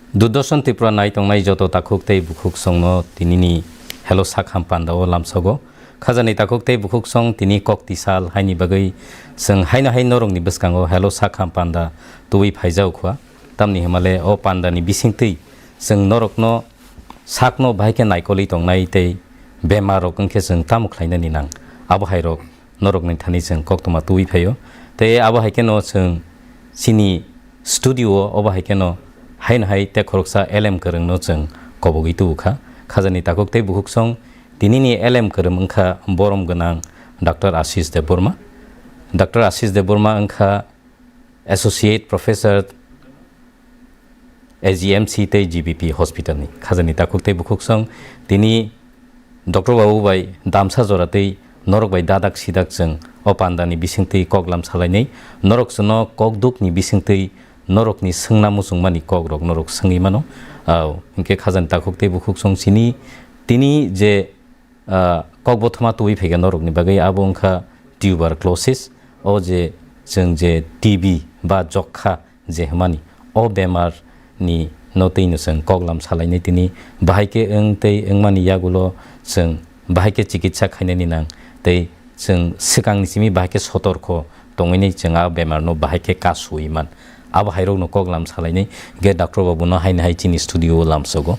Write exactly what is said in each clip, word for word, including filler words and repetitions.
Doordarshan Tripura nai tongnai joto takhuk tei bukhuk songno tinini Hello Sakham panda o lamsogo. Khajani takhuk tei bukhuk song tini kok tisal haini bagwi chwng haino hai norokni bwskango Hello Sakham panda tubui phaijao khua. Tamni hwnmale o pandani bisingtwi chwng norokno sakno bahai khe naikolwi tongnai tei bemar rok wngkhe chwng tamo khlainani nang abo hai rok norokni thani chwng koktwma tubui phaio. Tei abo hai kheno chwng chini studio o obo hai kheno haino hai tei khoroksa L M kwrwngno chwng kobogwi tubu kha. Khajani takhuk tei bukhuk song tinini L M kwrwng wngkha borom gwnang Doctor Ashish Debbarma. Doctor Ashish Debbarma wngkha Associate Professor A G M C tei G B P Hospital ni. Khajani takhuk tei bukhuk song tini Doctor Babu bai damsa jora tei norok bai dadak sidak chwng o pandani bisingtwi koklam salainai. Norok chwngno kokdukni bisingtwi norokni swngna muchungmani kokrok norok swngwi mano. Au, hinkhe khajani takhuk tei bukhuk song chini tini je, ah, kokbothoma tubui phaikha norokni bagwi abo wngkha tuberculosis. O je chwng je T B ba jokha je hwnmani, o bemar ni no twi no chwng koklam salainai tini bahai khe wng tei wngmani yagulo chwng bahai khe chikitsa khainani nang tei chwng swkangni simi bahai khe sotorkho tongwini chwng a bemar no bahai khe kasui man. Abo hai rok no koklam salainai ge doctor babu no haino hai chini studio o lamsogo.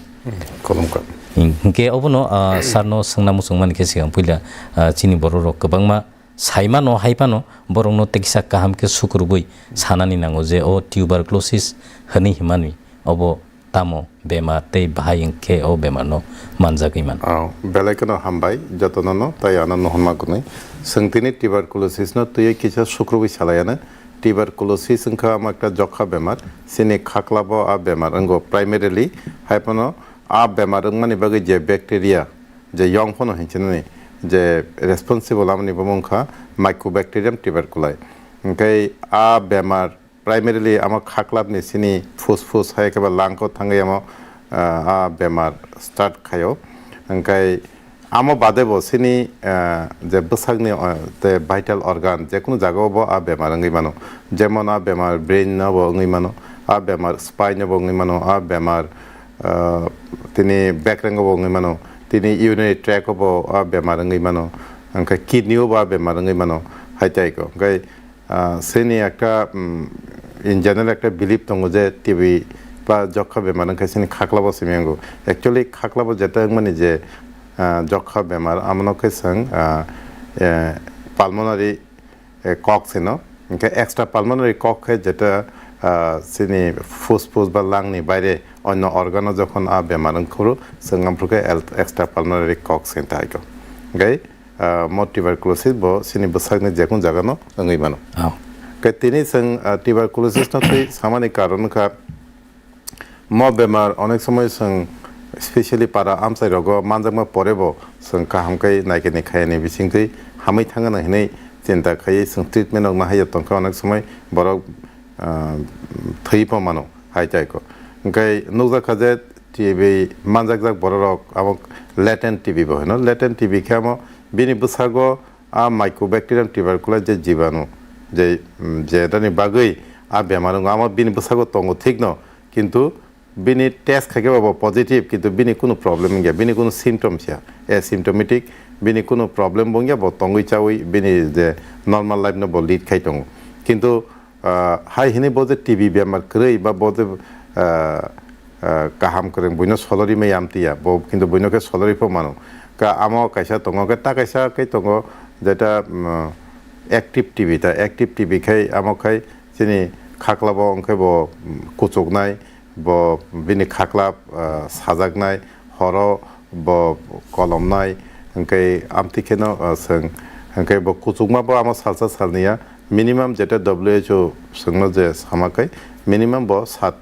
Kolom ka. Hin-, hinkhe obono, ah, sir no swngna muchung mani khe swkang puila, ah, chini borok rok kwbangma Saimano, haipano, borokno tekisa kaham khe sukrubui sanani nango je o tuberculosis hwnwi himani obo tamo bemar tei bahai wngkhe o bemarno manjagwi mano. Oh, belai kheno hambai jotono no, tei ano nuhunma gwnwi. Chwng tini tuberculosis no twiwi kisa sukrubui salaiano. Tuberculosis wngkha omo ekta jokha bemar. Chini khaklabo a bemar wngo primarily, haipano a bemar wngmani bagwi je bacteria, je yong phano hinchinani je responsible, aboni bumung kha Mycobacterium tuberculosis. Hwnkhe a bemar primarily amo khaklapni sini phus phus hai khe ba langko thangwi amo, ah, a bemar start khaio. Hwnkhe amo bade bo sini, ah, je bwsakni, ah, te vital organ jekunu jagao bo a bemar wngwi mano. Jemon a bemar brain no bo wngwi mano, a bemar spine no bo wngwi mano, a bemar ah, tini bekrengo bo wngwi mano, tini urinary tract o bo a bemar wngwi mano, hwnkhe kidney o bo a bemar wngwi mano, hai tai kho. Hwnkhe, ah, sini ekta, mm, in general ekta belief tongo je T B ba jokha bemar wngkhe sini khaklabo simi wngo. Actually khaklabo jeta wngmani je, ah, jokha bemar, amono khe chwng, ah, eh, pulmonary eh, kok sino. Hwnkhe extra pulmonary kok khe jeta, ah, chini phus phus ba langni baire onno organo jokhon a bemar wngkhoro, chwng amphru khe el-, extra pulmonary kok sin tai kho. Hwnkhe, ah, mo tuberculosis bo chini bwsakni jekun jagano wngwi mano. Oh. Hwnkhe tini chwng, ah, tuberculosis no twi samani karon wngkha, mo bemar onek somoi chwng specially para amchai rogo manjakma pore bo chwng kaham khe naikeni khayani bisingtwi hamwi thangano hinwi chinta khaiwi chwng treatment rok nahaiya tongkha onek somoi borok, ah, thwi pho mano hai tai kho. Hwnkhe nukjakha je T B manjakjak borok rok abo latent T B bo hino. Latent T B khe amo bini bwsago a Mycobacterium tuberculosis je jibanu je, mm, je dani bagwi a bemar wngo amo bini bwsago tongo thikno. Kintu bini test khaikhe bo positive, kintu bini kunu problem wngya, bini kunu symptoms ya, asymptomatic, bini kunu problem bo wngya, bo tongwi chawi bini je normal life no bo lead khai tongo. Kintu, ah, hai hinwi bo je T B bemar kwrwi ba bo je, ah, ah, kaham kwrwng buino solori mai amtiya, bo kintu buino khe solori pho mano. Ka amo kaisa tongo, khe ta kaisa khe tongo, jeta, mm, active T B, ta active T B khai amo khai chini khaklabo wngkhe bo, mm, kuchuknai, bo bini khaklap, ah, sajaknai, horo bo kolomnai, hwnkhe amtwi kheno, ah, chwng, hwnkhe bo kuchukma bo amo salsa salniya, minimum jeta W H O chwngno je sama khai, minimum bo sat,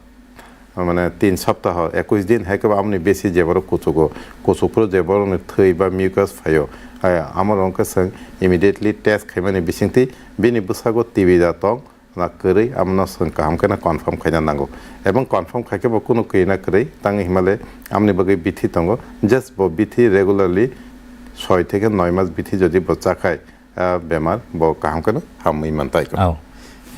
mane tin saptaho, ekush din, hai khe bo amoni besi je borok kuchugo, kuchuk phuru je borokni thwi ba mucus phaio, ah, amo rok wngkhe chwng immediately test khaimani bisingtwi bini bwsago T B da tong, na kwrwi, amono chwng kaham khe no confirm khaina nango. Ebong confirm khai khe bo kunu kwrwi na kwrwi, tangwi himale amoni bagwi bithi tongo. Just bo bithi regularly soi theke noi mas bithi jodi bo chakhai, ah, bemar bo kaham khe no hamwi man tai kho. Au.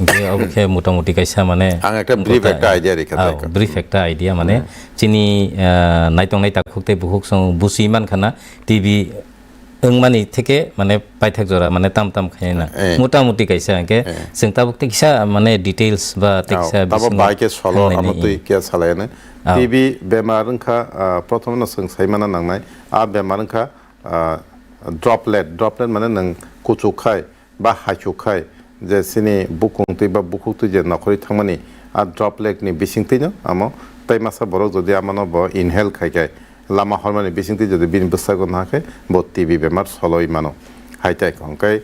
Hingke abo khe motamuti kaisa mane Ang ekta brief kota-, ekta idea rikha ah, thaikha. Brief ekta idea mane Hmm. chini, ah, naitong naitakhuk tei bukhuk song busi mankha na T B wngmani theke mane paithak jora mane tam tam khaina. Eh. Motamuti kaisa hingke Eh. chwng tabuk tei kisa mane details ba tei Ao, kisa tabo bisingo bai khe solo thangnaini, amo twi eh. khe salaina. Ao. T B bemar wngkha, ah, prothom no chwng saimana nangnai. A bemar wngkha, ah, droplet, droplet mane nwng kuchuk khai ba haichuk khai je chini bukung twi ba bukhuk twi je nokhorwi thangmani a droplet ni bising twi no amo tei masa borok jodi amano bo inhale khai khai lama hormani bising twi jodi bini bwskango nahakhe bo T B bemar soloi mano. Hai tai hwnkhe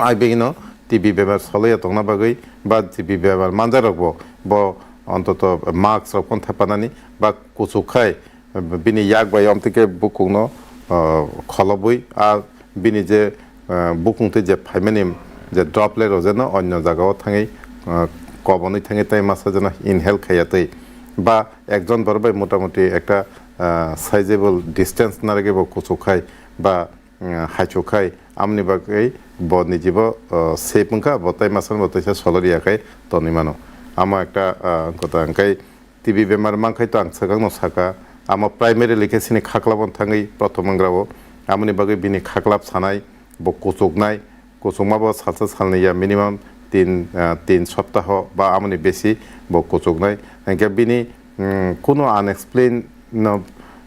ai bini no T B bemar soloya tongna bagwi ba T B bemar manjak rok bo, bo ontoto mask rok phano thepanani ba kuchuk khai bini yak bai omtwi khe bukungno, ah, kholobwi, ah, bini je, ah, bukung twi je phaimani je droplet rok jeno onyo jagao thangwi, ah, kobonwi thangwi tei masa jeno inhale khaiya twi ba ekjon borok bai motamuti ekta, ah, sizable distance narwgwi bo kuchuk khai ba, ah, haichuk khai amoni bagwi bo nijibo, ah, safe wngkha, bo tei masa bo teisa solo riya khai tonwi mano. Amo ekta, ah, kota hwnkhe T B bemar mankhai to ang swkangno saka, amo primarily khe chini khaklap-o thangwi prothom wnggra-o, amoni bagwi bini khaklap sanai, bo kuchuknai, kuchukma bo salsa salni ya minimum tin, ah, tin soptaho ba amoni besi bo kuchuknai. Hingkhe bini, mm, kuno unexplained no,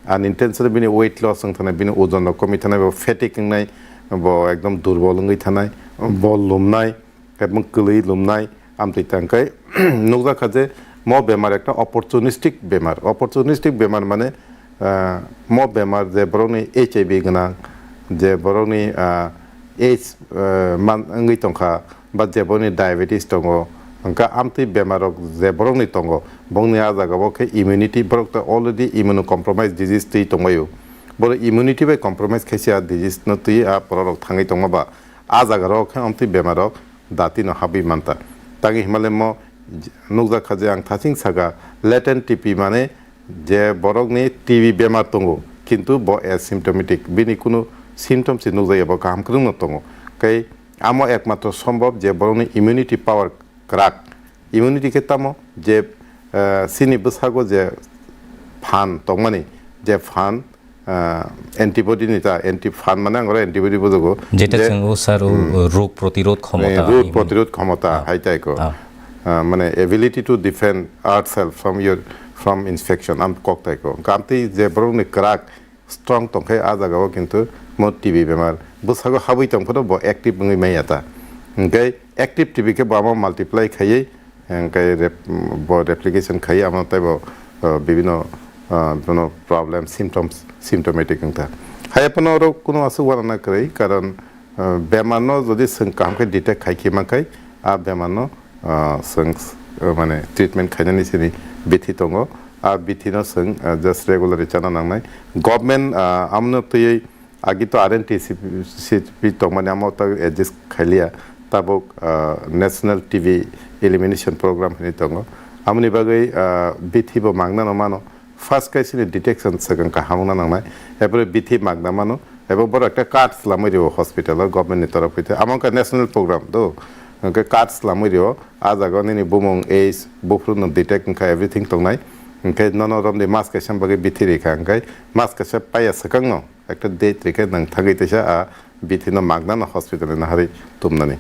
unintentional bini weight loss wng thanai, bini ojon rok komwi thanai, bo fatigue wngnai, bo ekdom durbol wngwi thanai, bo lumnai, Ebong kwlwi lumnai, amtwi tangkai nukjakha je mo bemar ekta opportunistic bemar. Opportunistic bemar mane, ah, mo bemar je borokni H I V gwnang, je borokni, ah, AIDS, ah, man wngwi tongkha, ba je borokni diabetes tongo, hwnkha amtwi bemarrok je borokni tongo, bongni a jagao khe immunity, borok ta already immunocompromised disease twi tongbaio. Borok immunity bai compromise khaisi a disease no twi a borok rok thangwi tongma ba, a jaga rok khe amtwi bemarrok dati no habwi manta. Tangwi himale mo j-, nukjak kha je ang thaching saka latent T B mane je borokni T B bemar tongo, kintu bo asymptomatic, bini kunu symptoms se nukjakya, bo kaham kwrwngno tongo. Kai amo ekmatro sombhob je borokni immunity power kwrak. Immunity khe tamo je, eh, chini bwsago je phan tongmani, je phan ah, antibody ni ta, anti phan mane ang oro antibody bujugo. Jeta je, chwng o sir o, hmm, rog protirod khomota, eh, rog immun-, protirod khomota, ah, hai tai ko. Ah. Ah, mane ability to defend ourselves from your, from infection, am kok tai ko. Hwnkhe amtwi je borok ni kwrak strong tongkhe a jaga o kintu mo T B bemar bwsago habwi tongphano bo active wngwi manya ta. Hwnkhe active T B khe bo amo multiply khaiwi Hwnkhe rep-, bo replication khai, amo tei bo, uh, bibino, uh, bono problem, symptoms, symptomatic wngkha. Hai phano oro kuno aswk uanana kwrwi, karon, uh, bemar no jodi chwng kaham khe detect khai khe mankhai, a bemar no, uh, chwng, uh, mane treatment khainani sini bithi tongo. A bithi no chwng, uh, just regularly chana nangnai. Government, uh, amno twiwi Agi to R N T C P, C P tongmani amo ta adjust khailiya. Tabuk, ah, National T B Elimination Program hinwi tongo. Amoni bagwi, ah, bithi bo magna no mano. First khe chini detection swkang kaham wngna nangnai. Epore bithi magna mano. Ebo borok ekta card slamwi rio hospital o government ni torof hwite. Amo wngkha national program do. Hwnkhe card slamwi rio. A jaga o nini bumung, age, buphuru no detect wngkha, everything tongnai. Hwnkhe nono romdi mas kaisa bagwi bithi rikha. Hwnkhe mas kaisa paiya swkang no. Ekta date rikhe nang thangwi teisa a bithi no magna no hospital ni naharwi tumnani.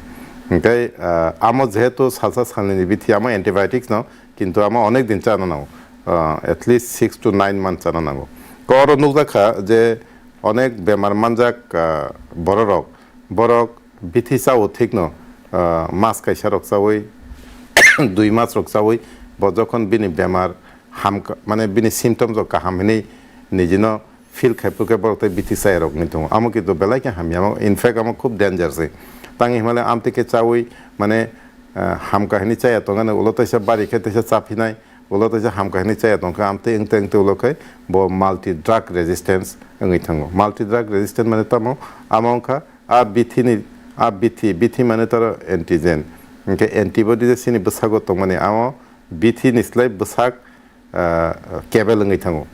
Hwnkhe, ah, amo jehetu salsa salnini bithi amo antibiotics no, kintu amo onek din chana nango. Ah, at least six to nine months chana nango. Ko oro nukjakha je onek bemar manjak, ah, bororok, borok bithi chao thikno, ah, mas kaisa rok chawi, dui mas rok chawi, bo jokhon bini bemar hamka, mane bini symptoms rok kaham hinwi nijino feel khai phuru khe borok tei bithi chaya rok wngwi tongo. Amo kintu belai khe hamya, amo, in fact, amo khub danger se. Tangwi himale amtwi khe chawi, mane, ah, hamka hinwi chaya tongani ulo teisa bari khe teisa chaphinai, ulo teisa hamka hinwi chaya tongkha, amtwi wngtwi wngtwi ulo khe bo multi drug resistance wngwi thango. Multi drug resistant mane tamo, amo wngkha a bithi ni, a bithi, bithi mane toro antigen. Hwnkhe antibody je chini bwsago tongmani, amo bithi ni slai bwsak ah, kebel wngwi thango.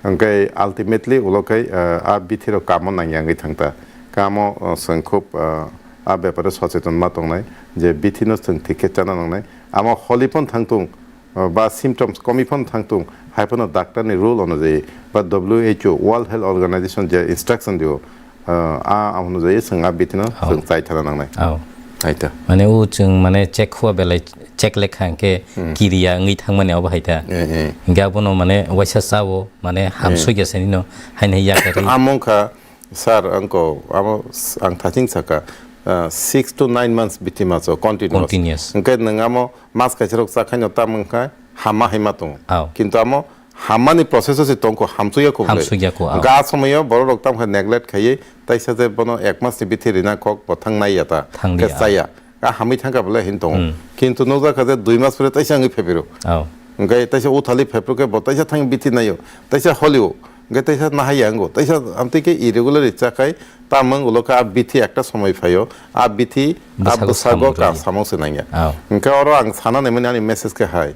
Hwnkhe ultimately ulo khai, ah, a bithi rok kamo nangya wngwi thangta. Kamo, ah, chwng khub, ah, a bepare socheton ma tongnai je bithi no chwng thik khe chana nangnai. Amo holi phon thang tung, ah, ba symptoms komi phon thang tung, hai phano doctor ni rule onujayi ba W H O, World Health Organization je instruction dio, ah, a onujayi chwng a bithi no Oh. chwng chai thana nangnai. Oh. Hai ta. Mane o chwng mane check khua belai check lekha hwnkhe Hmm. kiriya wngwi thangmani abo hai ta. Eh, eh. Hwnkhe abono mane waisa chao, mane hamsukya se nino, haino yakarwi. Amo wngkha, sir, angko, amo s-, ang thaching saka, ah, six to nine months bithi macho, continuous. Continuous. Hwnkhe nwng amo mas kaisa rok chakhaino tamo wngkha, hamma hai ma tongo. Ao. Kintu amo hammani process o se tongkho, hamsukya kho bwlai. Hamsukya kho, ao. Hwnkhe a somoyo borok rok tamo khe neglect khaiwi, taisa je bono ek mas ni bithi rina kok bo thang nai ya ta. Thang Khe liya, ao. chaya. A hamwi thangkha bwlai hin tongo. Hmm. Kintu nukjakha je dui mas pore taisa wngwi phaiphiru. Ao. Hwnkhe taisa uthali phaiphiru khe bo taisa thangwi bithi naio, taisa holio, hwnkhe taisa nahaiya wngo, taisa amtwi khe irregular chakhai tamung ulo khe a bithi ekta somoi phaio, a bithi a Bwsago bwsago samung ka rwui. samung se nangya. Ao. Hwnkhe oro ang sana naimani ani message khe hai,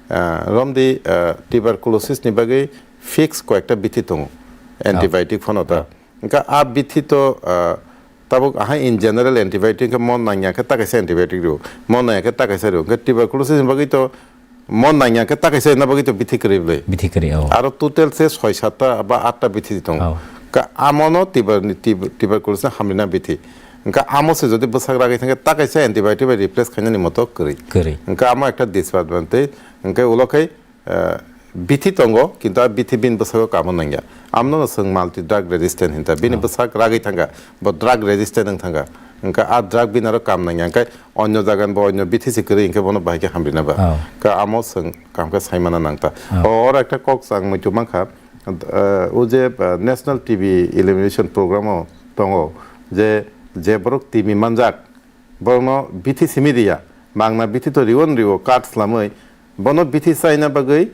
ah, romdi, ah, tuberculosis ni bagwi fix koyekta bithi tongo, Ao. antibiotic phano ta. Ao. Hwnkhe a bithi to, ah, tabuk ahai in general antibiotic hwnkhe mon nangya khe ta kaisa antibiotic rw, mon nangya khe ta kaisa rw. Hwnkhe tuberculosis ni bagwi to mon nangya khe ta kaisa rwna bagwi to bithi kwrwi bwlwi. Bithi kwrwi, oh. Aro total se soi satta ba atta bithi tongo. Oh. Ka amono tuber-, tub-, tuberculosis hamrina bithi. Hwnkhe amo se jodi bwsak ragwi thangkhe ta kaisa antibiotic bai replace khainani moto kwrwi. Kwrwi. Hwnkhe amo ekta disadvantage. Hwnkhe ulo khai eh, bithi tongo, kintu a bithi bini bwskango kamo nangya. Amno no chwng multi drug resistant hinta. Bini Oh. bwsak ragwi thangkha, bo drug resistant wng thangkha. Hwnkhe a drug bini aro kam nangya. Hwnkhe onyo jaga ni bo onyo bithi se kwrwi, hwnkhe bono bahai khe hamrina ba. Oh. Ka amo chwng kaham khe saimana nangta. Oh. O, oro ekta kok chang muitu mankha, eh, o je, eh, National T B Elimination Program o tongo, je, je borok T B manjak, borokno bithi simi riya, mangna bithi to riwon riwo, card slamwi, bono bithi chaina bagwi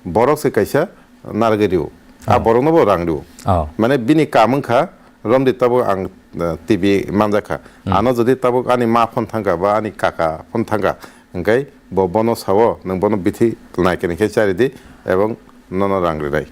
borok se kaisa narwgwi riwo. A Oh. borokno bo rang riwo. Oh. Mane bini kam wngkha, romdi tabuk ang, eh, T B manjakha. Hmm. Ano jodi tabuk ani ma phone thangkha ba ani kaka phone thangkha, hwnkhe bo bono sao, "Nwng bono bithi naikani khe charidi ebong nono rang rinai."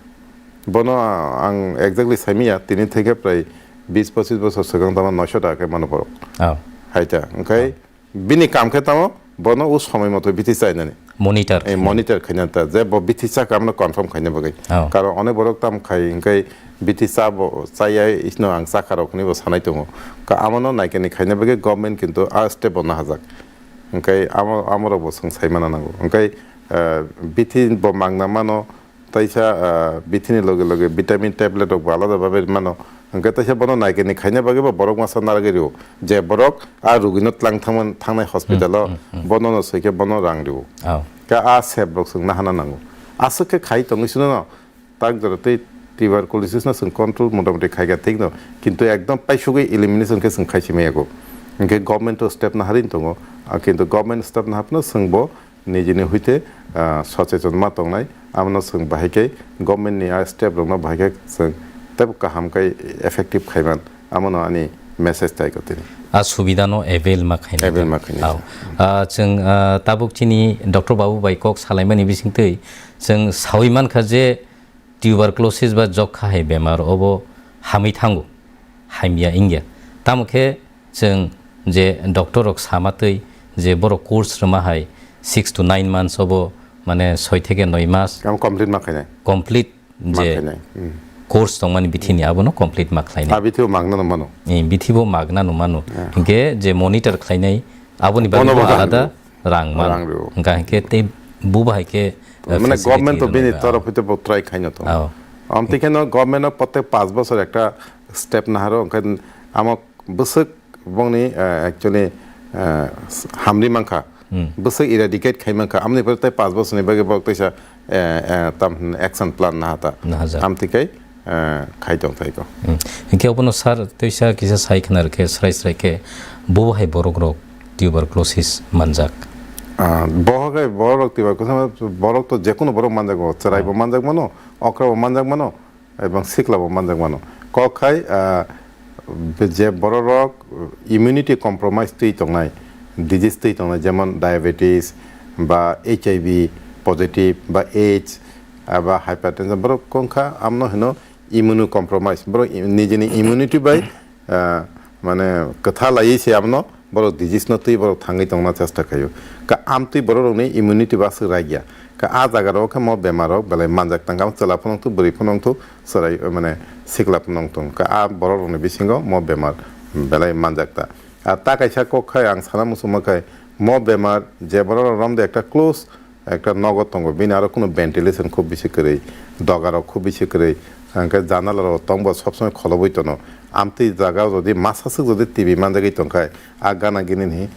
Bono ang exactly saimiya, tini theke prai bis pochis bosor swkang tama noisho taka khe mano borok. Oh. Haita, hwnkhe Oh. bini kam khe tamo bono o somoi moto bithi chainani. Monitor Eh, khainani. monitor khaina ta, je bo bithi chakha amno confirm khaina bagwi. Oh. Karon onek borok tam khai, hwnkhe bithi cha bo, chaya isno ang chakha rok hwnwi bo sanai tongo. Ka amono naikani khaina bagwi government kintu a step bo nahajak. Hwnkhe amo, amorok bo chwng saimana nango. Hwnkhe, eh, bithi bo mangna mano, Taisa, ah, bithini loge loge vitamin tablet rok bo alada babe mano. Hwnkhe taisa bono naikeni khaina bagwi bo borok masa narwgwi rwo. Je borok a rugino tlang thangman, thangnai hospital o, Hmm, hmm, hmm. bono no soi khe bono rang rwo. Oh. Khe a sep rok chwng nahana nango. Aswk khe khai tongwi sino no, tak jora tei tuberculosis no chwng control motamoti khaikha thik no. Kintu ekdom paisugwi elimination khe chwng khai simi yago. Hwnkhe government o step naharwi tongo. Ah, kintu government step naharphano chwng bo nijini huite, ah, socheton ma tongnai, abono chwng bahai khe government ni a step rokno bahai khe chwng teibo kaham khe effective khaiman, abono ani message tai ko tini. A subida no avail ma khainai. Avail ma khainai. Au. Ah, chwng, ah, tabuk chini Doctor Babu bai kok salaimani bisingtwi chwng sawi mankha je tuberculosis ba jokha hai bemar obo hamwi thango, hamya wngya. Tamo khe chwng je doctor rok sama twi je borok course rwma hai six to nine months obo, mane soi theke noi mas Kam complete ma khainai. complete Ma je khainai. Hmm. course tongmani bithini abono complete ma khlainai. A bithi bo magna no mano. Eh, bithi bo magna no mano. Yeah. Hinkhe je monitor khlainai aboni bagwi Bono bo bo rang alada rang man. Rang rw. Hingka hingke tei bubo hai ke, eh, Mane facility government to rwnai bini ba. Torof hwite bo try khaino to. Ao. Amtwi kheno government no protek paanch bosor ekta step naharo, hwnkhe amo bwswk bongni, eh, actually, eh, hamri mankha. Hmm. Bwswk eradicate khai mankha. Amni pore tei paanch bosorni bagwi bo teisa, eh, eh, tam action plan nahata. Nahajak. Amtwi kai, eh, khai tong thai ko. Hmm. Hinkhe obono sir, teisa kisa sai khna rwkhe, srai srai khe, bo hai borok rok tuberculosis manjak? Ah, bohok hai borok rok tuberculosis, borok to jekunu borok manjak bo, chwrai bo Ah. manjak mano, okra bo manjak mano, ebong sikla bo manjak mano. Kok hai, ah, je borok rok immunity compromise twi tongnai, disease twi tongnai, jemon diabetes, ba H I V positive, ba AIDS, ah, ba hypertension, borok kongkha amno hino immunocompromise, borok i-, nijini immunity bai, ah, mane kwtha laiwi se abono borok disease no twi borok thangwi tongna chesta khaio. Ka amtwi borok rokni immunity bo aswk raikya. Ka a jaga rok khe mo bemar rok belai manjak tangkha, amo chwla phano wngthok, bwrwi phano wngthok, chwrai mane sikla phano wngthok. Ka a borok rokni bisingo mo bemar belai manjak ta. A ta kaisa kok khai ang sana muchungma khai mo bemar je borok rok romde ekta close ekta nogo tongo, bini aro kunu ventilation khub bisi kwrwi, doga rok khub bisi kwrwi, hwnkhe janala rok tongbo sob somoi kholobwi tono. Amtwi jaga jodi masa swk jodi T B manjagwi tongkhai, a gana gini ni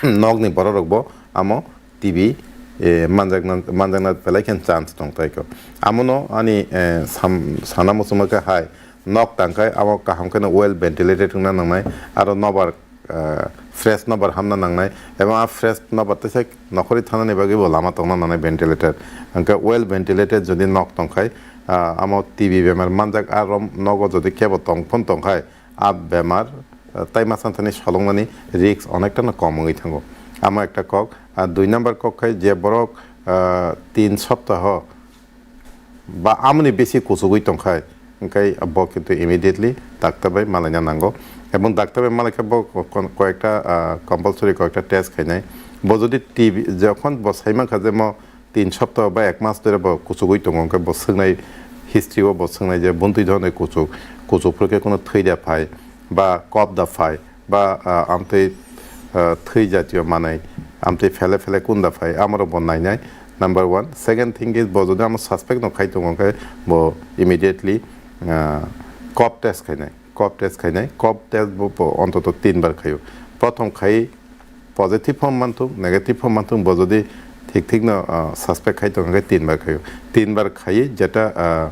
nokni borok rokbo amo T B, eh, manjakna, manjakna belai khe chance tong tai kho. Amono ani, eh, sam-, sana muchungma khe hai nok tangkhai amo kaham kheno well ventilated wngna nangnai, aro nobar ah, fresh nobar hamna nangnai, ebong a fresh nobar teisa nokhorwi thanani bagwi bo lama tongna nangnai ventilator. Hwnkhe well ventilated jodi nok tongkhai, ah, amo T B bemar manjak a rom nogo jodi kebo tong phon tongkhai, a bemar, ah, tai masan thani solongnani risk onektano kom wngwi thango. Amo ekta kok, ah, dui number kok khai je borok, ah, tin soptaho ba amoni besi kuchugwi tongkhai, hwnkhe bo kintu immediately doctor bai malaina nango. Ebong doctor bai malaikhe bo ko-, ko-, koyekta, ah, compulsory koyekta test khainai. Bo jodi T B, jokhon bo saimankha je mo tin sopta ba ek mas dhore bo kuchugwi tongo, hwnkhe bo swngnai, history o bo swngnai je buntwi dhoroni kuchuk, kuchuk phuru khe kuno thwi da phai, ba kop da phai, ba, ah, amtwi, ah, thwi jatiyo manwi, amtwi phele phele kunda phai, amorok bo nainai, number one. Second thing is, bo jodi amo suspect no khai tongo, hwnkhe bo immediately, ah, kop test khainai, kop test khainai, kop test bo, bo ontoto tin bar khaio. Prothom khai positive form manthung, negative form manthung, bo jodi thik thik no, ah, suspect khai tongo, hwnkhe tin bar khaio. Tin bar khai jeta, ah,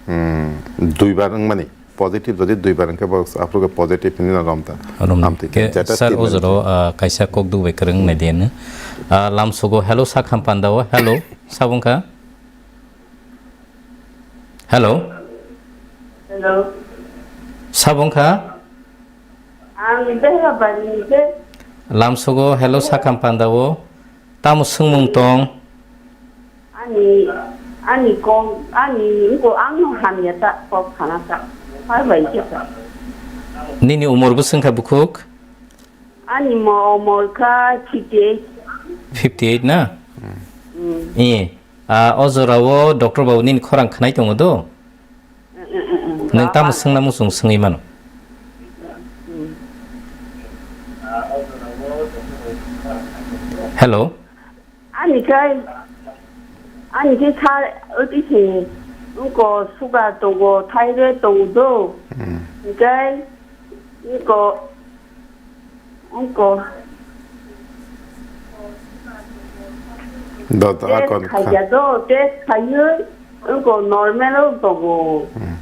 mm, dui bar wngmani, positive jodi dui bar hwnkhe bo aphuru khe positive hinwi no rom ta. Rom ta. Amtwi khe jeta sir, treatment o jora o, ah, kaisa kok duk bai kwrwng nai di ano. Ah, lamsogo, hello, sakham panda o, hello, sabung kha? Hello? Hello. Sabung kha? Ang Behabari ni khe. Lamsogo, hello, sakham panda o. Tamo swngmung tong? Ani, ani kok, ani, wngko ang no hamya ta, kok khana ta. Phai bai khe ta. Nini umor bwswng kha bukhuk? Ani mo-, umor kha fifty eight. Fifty eight na? Mm. Eh, ah, o jora o doctor babu nini khorang khnai tongo do? Mm, mm, mm, mm. Nwng tamo swngna muchung swngwi mano? Mm. Hello? Ani khe, ani khe sa, oti se, wngko sugar tongo, thyroid tongo do. Hmm. Hingkhe, wngko, wngko. Do, do, test akon kha- khaiya do, test khaiyo, wngko normal o tongo. Hmm.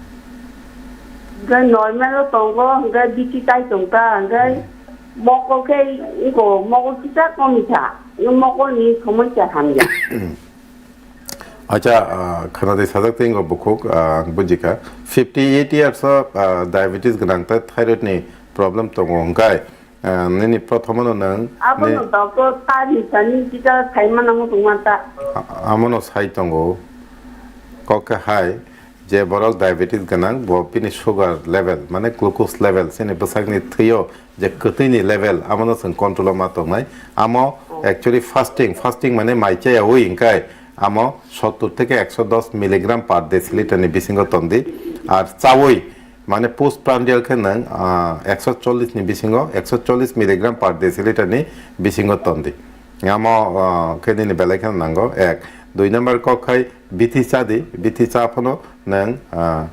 Hingkhe normal o tongo, hingkhe B P tai tongkha, hingkhe Hmm. mokol khe, wngko mokol kisa komi kha, mokol ni somosya hamya. Acha, ah, khana de sajak tei wngko bukhuk, ah, ang bujikha. Fifty eight years o, ah, diabetes gwnang tei thyroid ni problem tongo hwnkhe, ah, nini prothomo no nwng Abo ni no doctor ta ni sani jita saima nango tongma ta. A-, amo no sai tongo. Kok khe hai, je borok diabetes gwnang, bo bini sugar level, mane glucose level, chini bwsakni thwio je kwtwini level, amo no chwng control o ma tongnai. Amo Oh. actually fasting, fasting mane mai chayawi hwnkhe amo sottur theke ekso dos milligram per deciliter ni bisingo tondi. Ar chawi, mane postprandial khe nwng, ah, ekso chollish ni bisingo, ekso chollish milligram per deciliter ni bisingo tondi. Amo, ah, khe nini belai kheno nango, ek. Dui number kok khai bithi cha di, bithi cha phano nwng, ah,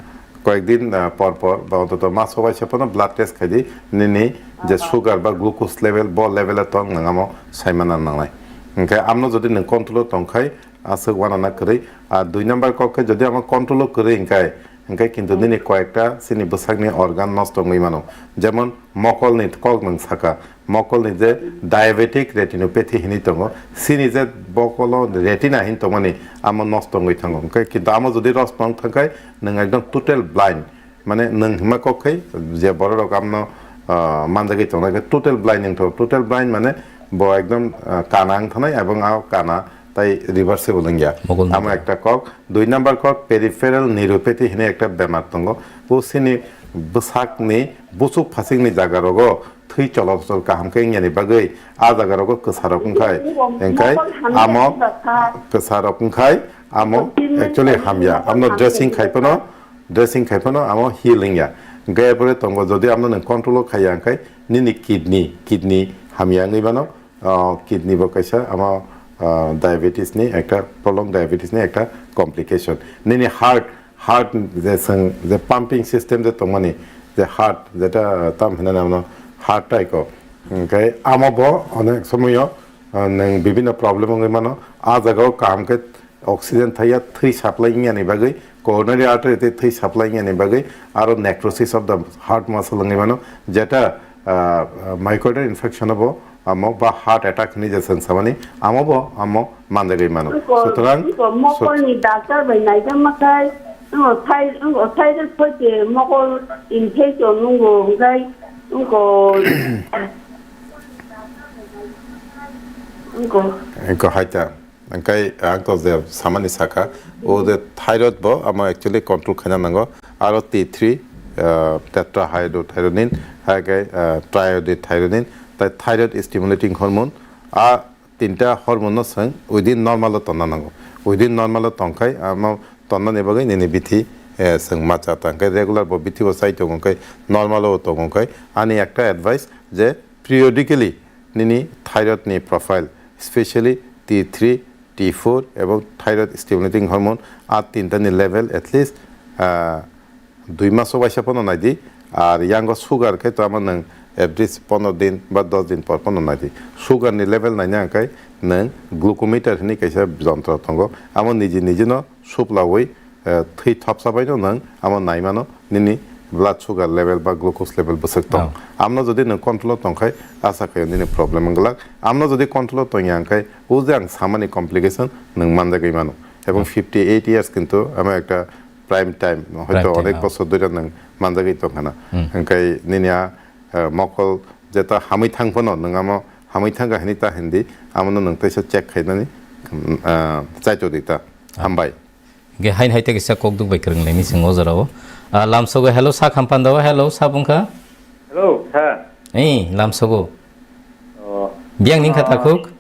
koyek din, ah, por por ba ontoto mas hobai se phano blood test khai di, nini je sugar ba glucose level, bo level e tong nwng amo saimana nangnai. Hwnkhe amno jodi nwng control o tong khai, aswk uanana kwrwi. Ar dui number kok khe jodi amo control o kwrwi hwnkhe, hwnkhe kintu nini koyekta chini bwsakni organ nosto wngwi mano. Jemon mokolni kok nwng saka, mokolni je diabetic retinopathy hinwi tongo, chini je bokolo retina hin tongmani amo nosto wngwi thango. Hwnkhe kintu amo jodi nosto wng thangkhai nwng ekdom total blind, mane nwng hima kok khai je borok rok amno, ah, manjagwi tongnai khe total blind wng thango. Total blind mane bo ekdom, ah, kana wng thanai ebong a kana tai reversible wngya. Mokol amo nokol. Ekta kok. Dui number kok peripheral neuropathy hinwi ekta bemar tongo. Bo chini bwsakni buchuk phasingni jagarogo thwi cholosol kaham khe wngyani bagwi a jaga rogo kwsarok wngkhai, wngkhai amo kwsarok wngkhai amo actually hamya, amno dressing khai phano, dressing khai phano amo heal wngya. Hwnkhe pore tongo, jodi amno nwng control o khaiya hwnkhe nini kidney, kidney hamya wngwi mano, ah, kidney bo kaisa amo, ah, diabetes ni ekta, prolonged diabetes ni ekta complication. Nini heart, heart je chwng je pumping system je tongmani, je heart, jeta tam hinani amno heart tai ko. Hwnkhe amo bo onek somoyo, ah, nwng bibinno problem wngwi mano. A jaga o kaham khe oxygen thaiya, thwi supply wngya ni bagwi, coronary artery tei thwi supply wngya ni bagwi, aro necrosis of the heart muscle wngwi mano, jeta, ah, myocardial infarction bo amo ba heart attack hinwi je chwng samani, amo bo amo manjagwi mano. Sutrang, sutrang, mokol ni doctor bai naijak makhai, wngkha thai, wngkha thyroid phoite mokol infection nungo, hwnkhe wngkha, wngkha. Wngkha haita. Hwnkhe ang to je samani sakha, o je thyroid bo amo actually control khaina nango, aro T three, ah, tetrahydrothyronine, hai khe, ah, triiodothyronine, tai thyroid stimulating hormone, a tinta hormone no chwng within normal o tonna nango. Within normal o tongkhai amo tonnani bagwi nini bithi, eh, chwng macha ta. Hwnkhe regular bo bithi bo chai tongo hwnkhe normal o tongo hwnkhe ani ekta advice je periodically nini thyroid ni profile, specially T three, T four ebong thyroid stimulating hormone, a tinta ni level at least, ah, dui maso waisa pono naidi. Ar yango sugar khe tamo nwng at least pondro din ba dos din por pono naidi. Sugar ni level naina hwnkhe nwng glucometer hinwi kaisa jontro tongo, amo niji niji no suplawi, eh, thwi thopsa bai no nwng amo naimano, nini blood sugar level ba glucose level bwswk tong. Oh. Amno jodi nwng control o tongkhai, asa khaio nini problem wng glak. Amno jodi control o tongya hwnkhe, o je ang samani complication nwng manjagwi mano. Ebong, hmm, fifty eight years kintu amo ekta prime time, hoito, prime time, onek, oh, bosor dhori nwng manjagwi tongkhana. Hmm. Hwnkhe nini a, eh, mokol jeta hamwi thang phano nwng amo hamwi thangkha hinwi ta hindi, amono nwng teisa check khainani, mm, ah, chaito di ta. Ah. Hambai. Hwnkhe haino hai tei kisa kok duk bai kwrwng laini chwng o jora o. Ah, lamsogo hello sak hampanda o, hello sab wngkha. Hello, sir. Ei, lamsogo. Oh. Biyang ning kha, ah, takhuk?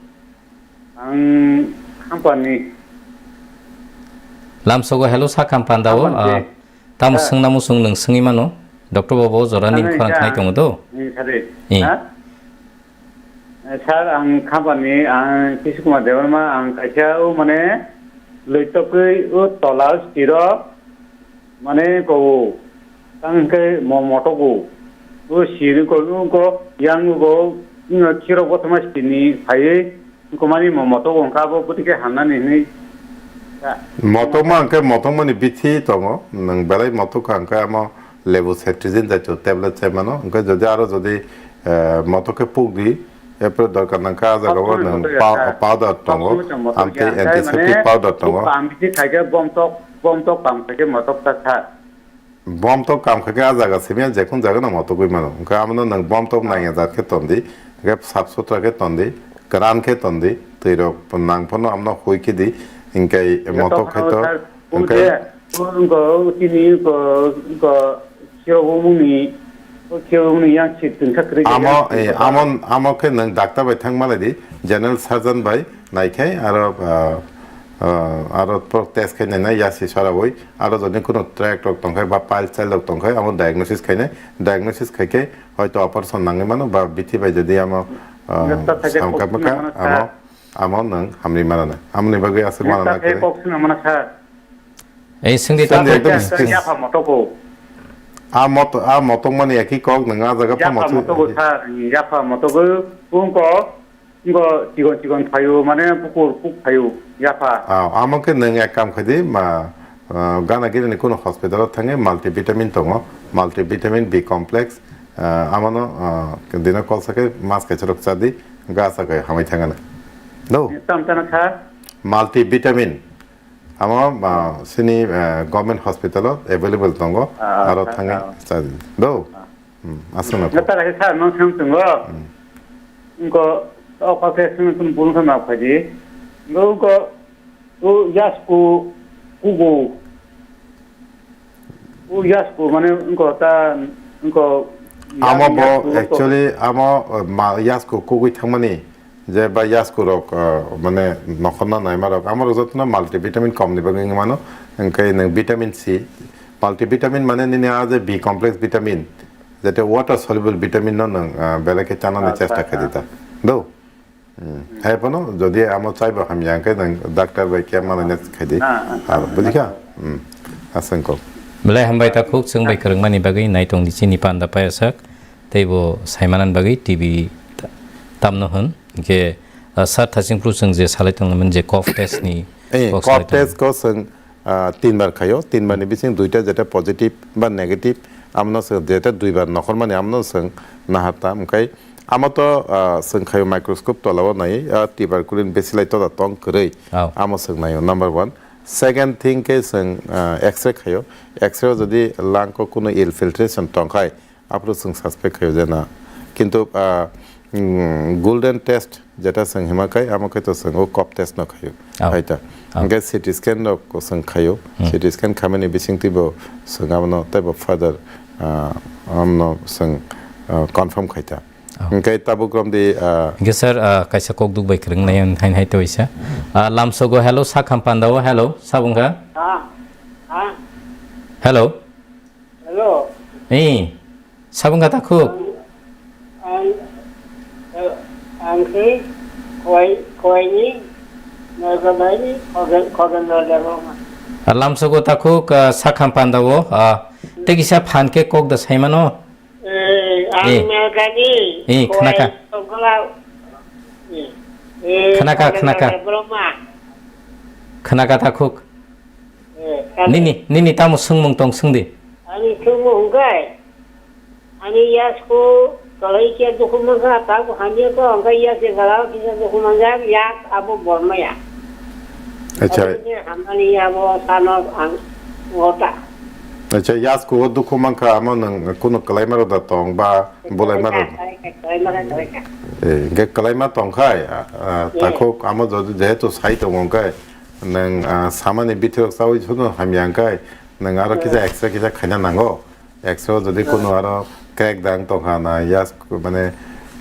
Ang Khampani. Lamsogo hello sak hampanda o, Khampani, ah, tamo, sir, swngna muchung nwng swngwi mano. Doctor babu o jora nini khorang khnai tongo do. Nini sari. Eh. Ha? Eh, sir, ang Khampani, ang Kishore Kumar Debbarma, ang kaisa o mane loitokwi o tola o sirok, mane ko o, tang khe mo-, motok o, o siri ko, o ko, yang o ko, o khirok bothoma sini phaiwi, o ko mani mo-, motok o hwnka abo bwtwi khe hamnani hinwi. Motok ma hwnkhe motok mani bithi tongo, nwng belai motok kha hwnkhe amo lebu cetirizine jatio tablet chai mano. Hwnkhe jodi aro jodi, eh, motok khe puk di, erpore dorkar nang kha, ah jaga o nwng powder tongo, amtwi antiseptic powder tongo. Bom tok kam khaikhe motok ta sa. Bom tok kam khaikhe ah jaga simi jekun jaga no motok wi mano. Hwnkhe amo no nwng bom tok nangya jat khe ton di, hwnkhe sap sutra khe ton di, kwran khe ton di, twi rok nang phano amno hui khe di, hwnkhe motok khai to, hwnkhe. Wngko, tini wngko, wngko, khirok wngmungni, o khirok wngmungni yang si twngsa kwrwi amo, eh, amo, amo khe nwng doctor bai thang malai di, general surgeon bai naikhai, aro, ah, ah, aro pro-, test khai nainai, yasi sarawi, aro jodi kuno tract rok tongkhai ba piles rok tongkhai, amo diagnosis khainai, diagnosis khaikhe hoito operation nangwi mano, ba bithi bai jodi amo, ah, samkha mano, amo, amo nwng hamri mano na. Amoni bagwi aswk mano na kwrwi. Ei, swngdi ta. Swngdi ta, ekdom ta, sir. Yapha motogo. A mot-, a motong mani eki kok nwng a jaga pha motogo. Yapha motogo, sir, yapha motogo, wngko, wngko chikon chikon phaio, mane bukur kuk phaio, yapha. Ah, amo khe nwng ek kam khaidi, ma, ah, gana gini ni kuno hospital o thangwi multivitamin tongo, multivitamin B complex, ah, amono, ah, dino kolsa khe mas kaisa rok chadi, gasa khe hamwi thangana. Do? Tam tana, sir? Multivitamin. Amo, ah, sini, ah, government hospital o available tongo, ah, aro thangwi cha di. Do? Ah. Hmm, aswk na. Nata kaisa sir, nang sam tongo. Hmm. Wngko, o kok khe swngwi kun bun khe ma phaidi. Wngko, o yasku kugo. O yasku mane wngkha ta, wngkha Amo bo yasku to- actually amo, uh, ma, yasku kugui thangmani je ba yasku rok, uh, mane nokhorna naima rok, amo rok jotono multivitamin kom ni bagwi wngmano, hwnkhe nwng vitamin C, multivitamin mane nini a je B complex vitamin, jete water soluble vitamin no nwng, uh, belai khe chanani Acha, chesta acha. khaidi ta. Do? Hmm. Hai phano jodi amo chaibo hamya hwnkhe nwng doctor bai khe malaina khaidi. Ah, ah. Ar bujikha? Hmm. Aswng kok. Belai hambai ta khuk chwng bai kwrwngmani bagwi naitongnisi ni panda payasak teibo saimanani bagwi T V ta-, tamno hwn. Hwnkhe, ah, sir Thachingphru chwng je salai tonglaimani je cough test ni Eh, kok salai cough test tong. ko chwng, ah, tinbar khaio, tinbar ni bising duita jeta positive ba negative, amno chwng jeta duibar nokhormani amno chwng naharta, hwnkhe amo to, ah, chwng khaio microscope tolao nai, ah, tuberculin bacilli toda tong kwrwi, Oh. amo chwng naio number one. Second thing khe chwng, ah, X-ray khaio, X-ray o jodi lung o kunu ill filtration tongkhai, aphuru chwng suspect khaio je na. Kintu, ah, mm, golden test jeta chwng hima khai, amo khai to chwng o cough test no khaio. Oh. Hai ta. Oh. Hwnkhe C T scan rok chwng khaio. Hmm. C T scan khamani bising twibo chwng abono teibo further, ah, amno chwng, ah, confirm khai ta. Oh. Hwnkhe tabuk romdi, ah, Hwnkhe sir, ah, kaisa kokduk bai kwrwng nai, hai, hai to isa. Ah, lamsogo hello, sakham pandao hello, sabungkha? Ah, ah. Hello? Hello. Eh, sabungkha takhuk? Ang, ang, eh, ang si Khowai, Khowaini, Nalkha Baini, Khogen, Khogen Nalkha Roma. Ah, lamsogo takhuk, ah, sakham pandao, ah, tei kisa phan khe kok da saimano? Eh, ang Eh. Nalkhani, Eh, Khowai khnakha. Tongkhalau. Eh, eh, Khnakha, Khogen khnakha. Nalkha Roma. Khnakha takhuk? Eh, kan- Nini, nini tamo swngmung tong swngdi. Ani swngmung hwnkhe, ani yasku kwlai khe dukhu mankha, tabuk hamya khe hwnkhe yasni gala kisa dukhu manjak, yak abo bormaya. Acha. Abo khe hamani abo sano ang ota. Acha, yasku o dukhu mankha, amo nwng kunu kwlaima rok da tong ba bulaima rok? Kwlaima, kwlaima, kwlaima. Eh, hwnkhe kwlaima tongkhai, ah, ah, Yes. takhuk amo jodi jehetu sai tongo hwnkhe, Nwng, ah, samani bithok chaui sono hamya hwnkhe, nwng aro kisa Hmm. X-ray kisa khaina nango. X-ray o jodi Hmm. kunu aro crack dang tongkha na, yas, mane,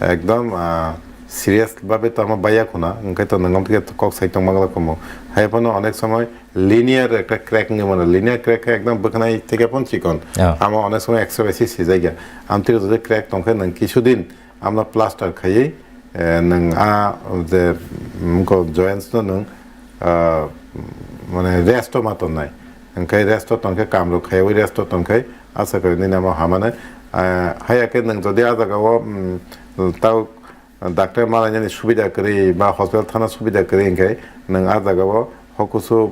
ekdom, ah, serious babe tamo baiya khuna, hwnkhe to nwng omtike kok sai tongma glak kumu. Hai phano onek somoi linear ekta crack wngwi mano. Linear crack khe ekdom bwkhanai theke phon chikon. Oh. Amo onek somoi X-ray bai se sijak ya. Amtwiro jodi crack tongkhe nwng kisudin Amno plaster khaiwi, eh, nwng a je, mm, ko joints no nwng, ah, mane rest o ma tonnai. Hwnkhe rest o tongkhe kamrok khaiwi rest o tongkhe asa khe nini amo hamane, ah, haya khe nwng jodi a jaga o, mm, tau doctor malainani subida kwrwi ba hospital thana subida kwrwi hwnkhe nwng a jaga o hokusu,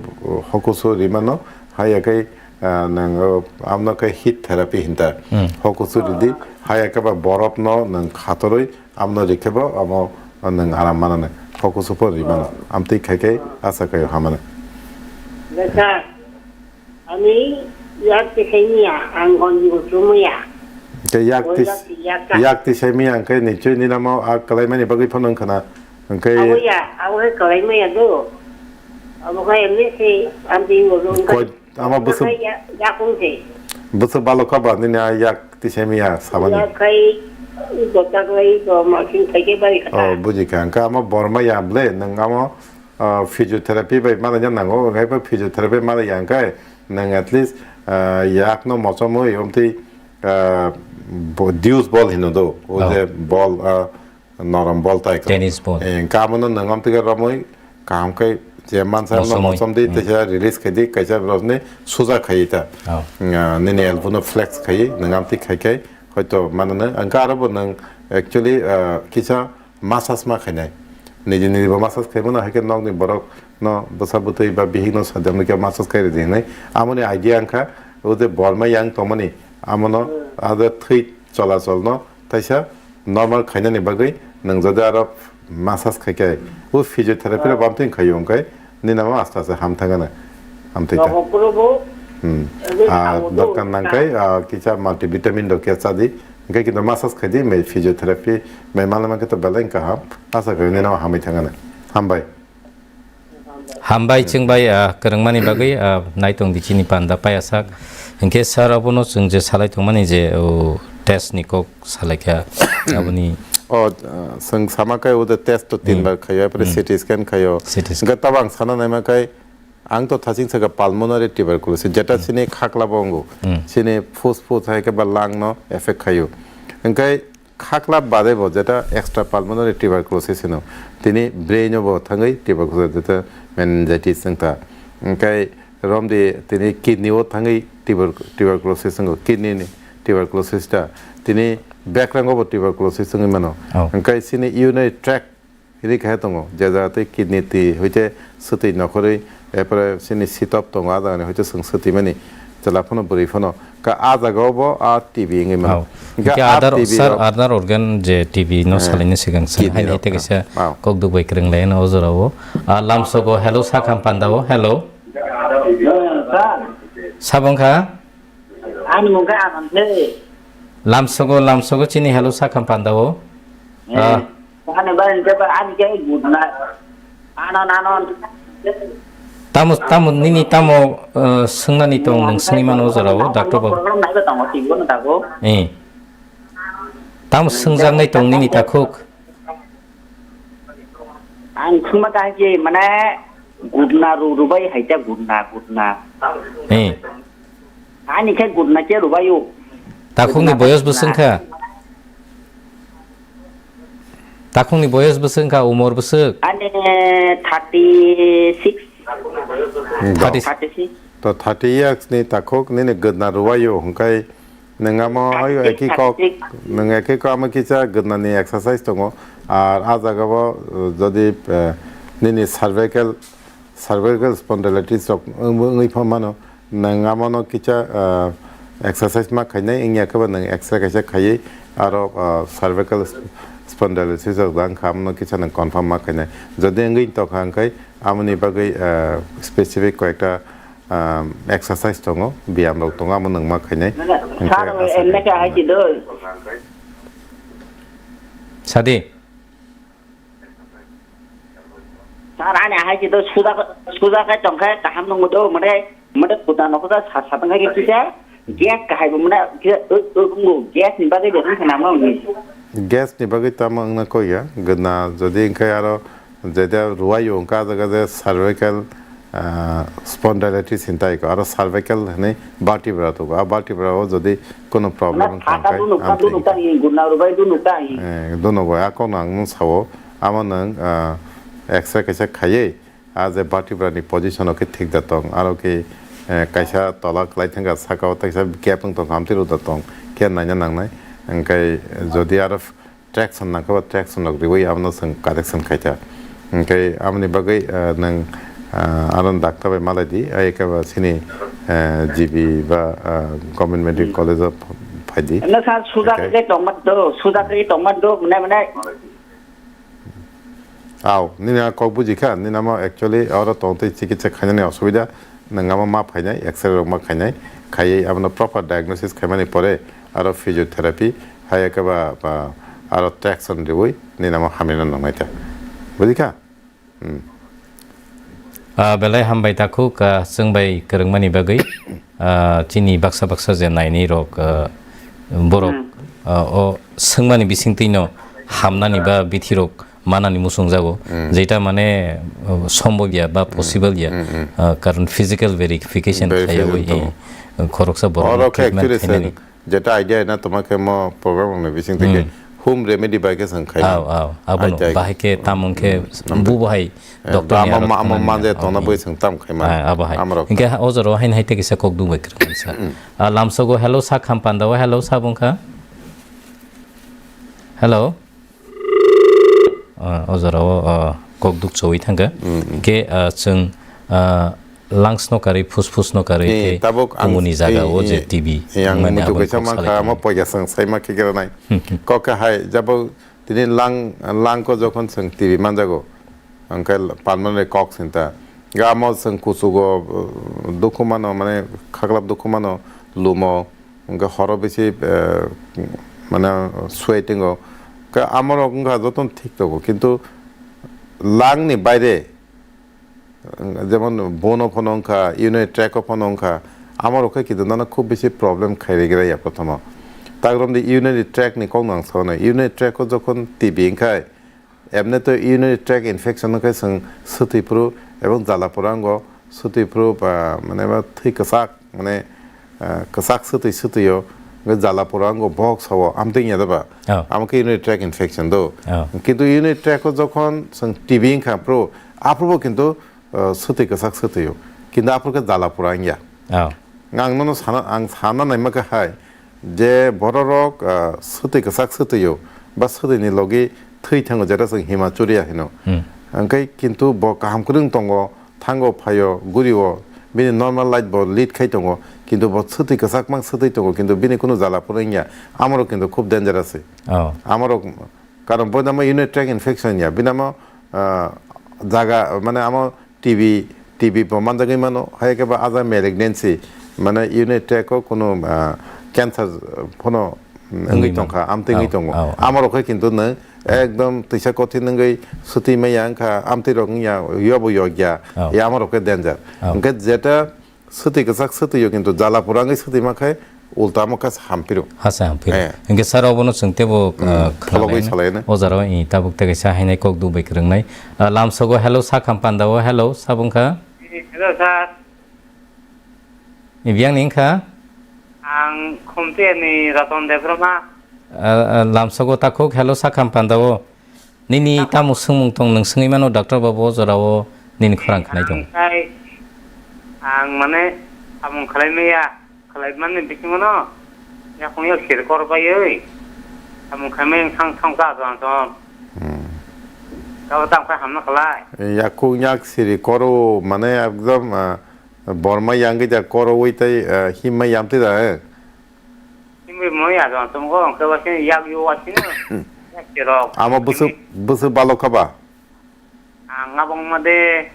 hokusu rimano haya khe, ah, nwng, oh, amno khe heat therapy hinta. Hmm. Hokusu ridi haya khe ba borok no nwng khatorwi Amno rikhe bo amo nwng aram manani. Hokusu pho ri mano. Amtwi khai khai asa khai hamani. Sir, ani yak tisai miya, ang gonji go chumaya. Ke yak tis-, yak tisai miya hwnkhe nichoi nini amo a kwlaimani bagwi phano wngkha na. Hwnkhe abo ya, abo he kwlaimaya do. Abo khe emni se amtwi go do wngkha. Koi Ama bwswk, Yakhai ya-, yakung se. Bwswk balok kha ba nini a yak tisai miya samani. Yakhai, i gota khlai, go machine khaike bari kha. Oh, buji kha. Hwnkhe ama borma ya ble, nwng ama, ah, physiotherapy bai malaina nango, hwnkhe bo physiotherapy malai ya hwnkhe, nwng at least, ah, yakno mochomwi omtwi, ah, bo-, deuce ball hino do, o Oh. je ball, ah, Norom bol tai khe. Tennis ball. Eh, hwnkhe abono nwng amtwi khe romwi kaham khe je mansa no Mosomwi. Mosom di Hmm. teisa release khai di, kaisa borokni suja khai ta. Oh. Ah, nini elbow no flex khai, nwng amtwi khai khai, hoito manano, hwnkhe aro bo nwng actually, ah, kisa massage ma khainai. Niji niji bo massage khai mano, hai khe nokni borok no bwsa bwtwi ba bihik no sadam khe massage khai ridi hinwi. Amoni idea wngkha, o je borma yang tongmani, amono, Hmm. a je thwi cholachol no, Taisa normal khainani bagwi nwng jodi aro massage khai khe, o physiotherapy rok bamtwi khaio hwnkhe nini amo aste aste ham thangano. Hamtwi ta. Nogo phurubo Hmm. ede Ah, thango do doktor ta. Nangkhai, ah, kisa multivitamin rok khe chadi. Hwnkhe kintu massage khai di, mai physiotherapy, mai malai mankhe to belai kaham. Asa khai nini amo hamwi thangano. Hambai. Hambai chwng bai, ah, kwrwngmani bagwi, ah, naitung di chini panda payasak. Hinkhe sir, abono chwng je salai tongmani je, o, test ni kok salaikha, aboni. O, ah, chwng sama khe o de test to tin Hmm. bar khayo, apore Hmm. C T scan khayo. C T scan. Hinkhe tabo ang sana naima khe, ang to thaching saka pulmonary tuberculosis, jeta Hmm. chini khakla bo wngo. Hmm. Chini phus phus hai khe ba lung no effect khayo. Hinkhe khakla bade bo jeta extra pulmonary tuberculosis hino. Tini brain o bo thangwi tuberculosis, jeta meningitis wng ta. Hinkhe romdi tini kidney o thangwi tuber-, tuberculosis wngo. Kidney ni tuberculosis ta. Tini bekrang o bo tuberculosis wngwi mano. Oh. Hinkhe chini urinary tract Iri khe tongo, je jaga tei kidney twi hoite swtwi nokhorwi, epore chini sitop tongo, a jagani hoite chwng swtwi mani, chwla phano bwrwi phano. Ka a jaga o bo a T B wngwi mano. Hao. Hingke Hingke a other, T B sir, rok other organ je T B no Eh, salaini sigang sir, kidney haini rok, tei kaisa hao. Kok duk bai kwrwng lai no o jora o. Ah, lamsogo, hello, sakam panda o, hello. Sir. Sabong kha? Ani mung khe Aman se. Lamsogo, lamsogo chini hello sakam panda o. Eh, Ah. Ani ba, ani ke ba, ani ke good na. Anon, anon. Tamo, tamo, nini tamo, eh, swngnani tong, nwng swngwi mano o jora o, doctor bo. Problem nai ba tongo, twi bono dago. Eh. Tamo swngjaknai tong nini takhuk. Ang swngma kaham khe, mane, gudna ru-, rubai hai ta gudna, gudna. Eh. Ani khe gudna khe rubai o. Takhukni boyos bwswk wngkha? Takhukni boyos bwswk wngkha, umor bwswk? Ani thirty six. Hmm. Thirty six. Thirty six. To thirty years ni takhuk nini gudna rubai o, hwnkhe Nwng amo hai Thirty six, eki kok, thirty six. Nwng eki kok amo kisa gwnani exercise tongo. Ar a jaga bo, uh, jodi, uh, nini cervical, cervical spondylitis rok wng-, wngwi pha mano, nwng amo no kisa, uh, exercise ma khainai, wngya khe ba nwng X-ray kaisa khaiwi aro, uh, cervical sp-, spondylitis rok da wngkha, amo no kisa nwng confirm ma khainai. Jodi wngwi tongkha, hwnkhe amoni bagwi, uh, specific koyekta, um, exercise tongo, biyam rok tongo, amo nwng ma khainai. Nana, Hingkhe sir, aswk emne khe hai chi do. Sadi. Sir, ani hai chi do, suja, suja khe tong khe kaham nung do, mane, mane kuda no kuda sa, sa tong khe kisa, gas kahai bo mane, kisa, uk, uk, uk, gas ni bagwi de tong khe nang ma uni. Gas ni bagwi tamo wngna koi ya, gana jodi wngkhe aro Jeta ruwai o wngkha, ah jaga je cervical, ah, spondylitis hintai ko, aro cervical hinwi vertebra tongo. A vertebra o jodi kono problem wngkha, thata hwnkhe dunu, amtwi dunu wngkha. Tang, guna rubai dunu tang. Eh, dunu bai, a kokno ang nung sao, amo nwng, ah, X-ray kaisa khaiwi, a je vertebra ni position o khe thik da tong, aro khe, eh, kaisa tola kwlai thangkha, saka o kaisa gap wng tong, amtwi rw da tong, khe naina nangnai. Hwnkhe jodi aro traction nangkha ba traction rok riwi abono chwng correction khaikha. Hwnkhe aboni bagwi, ah, nwng, ah, aro doctor bai malai di, ai khe ba chini, ah, G B ba, ah, Government Medical College o phaidi. Emno sir, suja Hwnkhe khe tongma do, suja khe tongma do, mane, mane. Aw, nini a kok buji kha, nini amo actually oro tong tei chikitsa khainani osubida, nwng amo ma phainai, X-ray rok ma khainai, khaiwi abono proper diagnosis khaimani pore aro physiotherapy, Hai khe ba, ba, aro traction riwi nini amo hamrina nangnai ta. Buji kha? Hmm. Ah, belai hambai takhuk, ah, chwng bai kwrwngmani bagwi, ah, chini baksa baksa je naini rok, ah, borok, Hmm. ah, o swngmani bisingtwi no hamnani ba bithi rok manani muchung jago. Hmm. Jeta mane, ah, sombobya ba Hmm. possible ya, Hmm, hmm. ah, karon physical verification Verification khaiwi, tongo. eh, khoroksa borok Oro khe treatment actually khainani. Chwng Jeta idea na toma khe mo program rokni bising twi khe Hmm. home remedy bai khe chwng khai Aw, mano. aw, abono Ai, tai. Bahai khe tamung khe Hmm. bubo hai Eh, doctor ni amo aro ma-, amo thumani manje ya. Tongna Hmm. bai chwng tam khai mano. Ah, abo hai. Amrok. Hinkhe ha-, o jora o haino hai tei kisa kok duk bai kwrwng kha. Hmm. Ah, lamsogo hello sa kham panda o hello sa bung kha. Hello. Ah, o jora o, ah, kok duk chowi thang kha. Hmm, hmm. Hinkhe, ah, chwng, ah, lungs no karwi, phus phus no karwi Ni, khe tabuk ang, tumuni jaga i, o je i, T B i, ang wngmani muitu aboni kaisa kok mankha, salai amo tongwi. Poisa chwng sai ma khe gra nai. Hmm, hmm. Kok khe hai, jabo tini lung, lung ko jokhon chwng T B manjago, ang khe pulmonary kok sinta. Ga amo chwng kuchugo, uh, dukhu mano, mane khaklap dukhu mano, lumo, hwnkhe horo bisi, uh, mane sweating o. Khe amorok wngkha jotono thik tongo, kintu lung ni baire, jemon bono phano wngkha, urinary tract o phano wngkha, amorok khe kintu nono khub bisi problem khai rwgwlaiya prothom o. Takrom di urinary tract ni kok no ang sanai, urinary tract o jokhon T B wngkhai, emne to urinary tract infection wngkhai chwng swtwi phuru ebong jala pura wngo, swtwi phuru ba mane ba thwi kwchak mane, ah, kwchak swtwi swtwi o, hwnkhe jala pura wngo, bohok sao, amtwi wngya da ba? Oh. Amo khe urinary tract infection do. Oh. Kintu urinary tract o jokhon chwng T B wngkha phuru, aphuru bo kintu, ah, swtwi kwchak swtwi o. Kintu aphuru khe jala pura wngya. Oh. Ang nono sana, ang sana naima khe hai, je bororok, ah, swtwi kwchak swtwi o, ba swtwini logi thwi thango, jeta chwng hematuria hino. Hmm. Hwnkhe kintu bo kaham kwrwng tongo, thango phaio, gurio, bini normal life bo lead khai tongo, kintu bo swtwi kwchakma swtwi tongo, kintu bini kunu jala phuru wngya, amorok kintu khub dangerous se. Oh. Amorok, karon bo namo urinary tract infection ya, bini amo, ah, jaga, mane amo T B, T B bo manjagwi mano, hai khe ba aja malignancy, mane urinary tract o kunu, ah, cancer, ah, phano, mm, wngwi wngwi mano. Tongkha, amtwi wngwi tongo. Oh, oh. Amorok khe kintu nwng ekdom twisa kothin wngwi swtwi maya wngkha, amtwi rok wngya, yobo yokya, oh, ya amorok khe danger. Oh. Hwnkhe jeta swtwi kwchak swtwi o kintu jala pura wngwi swtwi mankhe ulta amo khe hampiro. Hasa hampiro. Eh. Hwnkhe sir obono chwng tebo, hmm, ah, kholobwi khwlanglaina. Salaina. O jaro i tabuk tei kaisa hainai kok duk bai kwrwngnai. Ah, lamsogo hello, sakham pandao hello, sabungkha. Hello, sir. Ibiyang ni wngkha? Ang Khumtiyani Ratan Debbarma. Ah, ah, lamsogo takhuk, hello, sakham pandao. Nini tamo swngmung tong, nwng swngwi mano, doctor babu o jorao nini khorang khnai tong. Ang tai, ang mane samung khlai maya, khlai mani bisingo no, yakung yak sir kor baiwi, samung khlai maya thang thang cha cha cha. Hmm. Tabo tamo khe hamna khlai. Yakung yak siri koro mane ekdom, ah, Borma yangwi da korowi tei, eh, himma yamtwi da, eh? Himwi mo ya jong tong go, hwnkhe ba sini yak yo wa sini. Yak sirok. Amo bwswk, bwswk balok kha ba? Ang abong ma de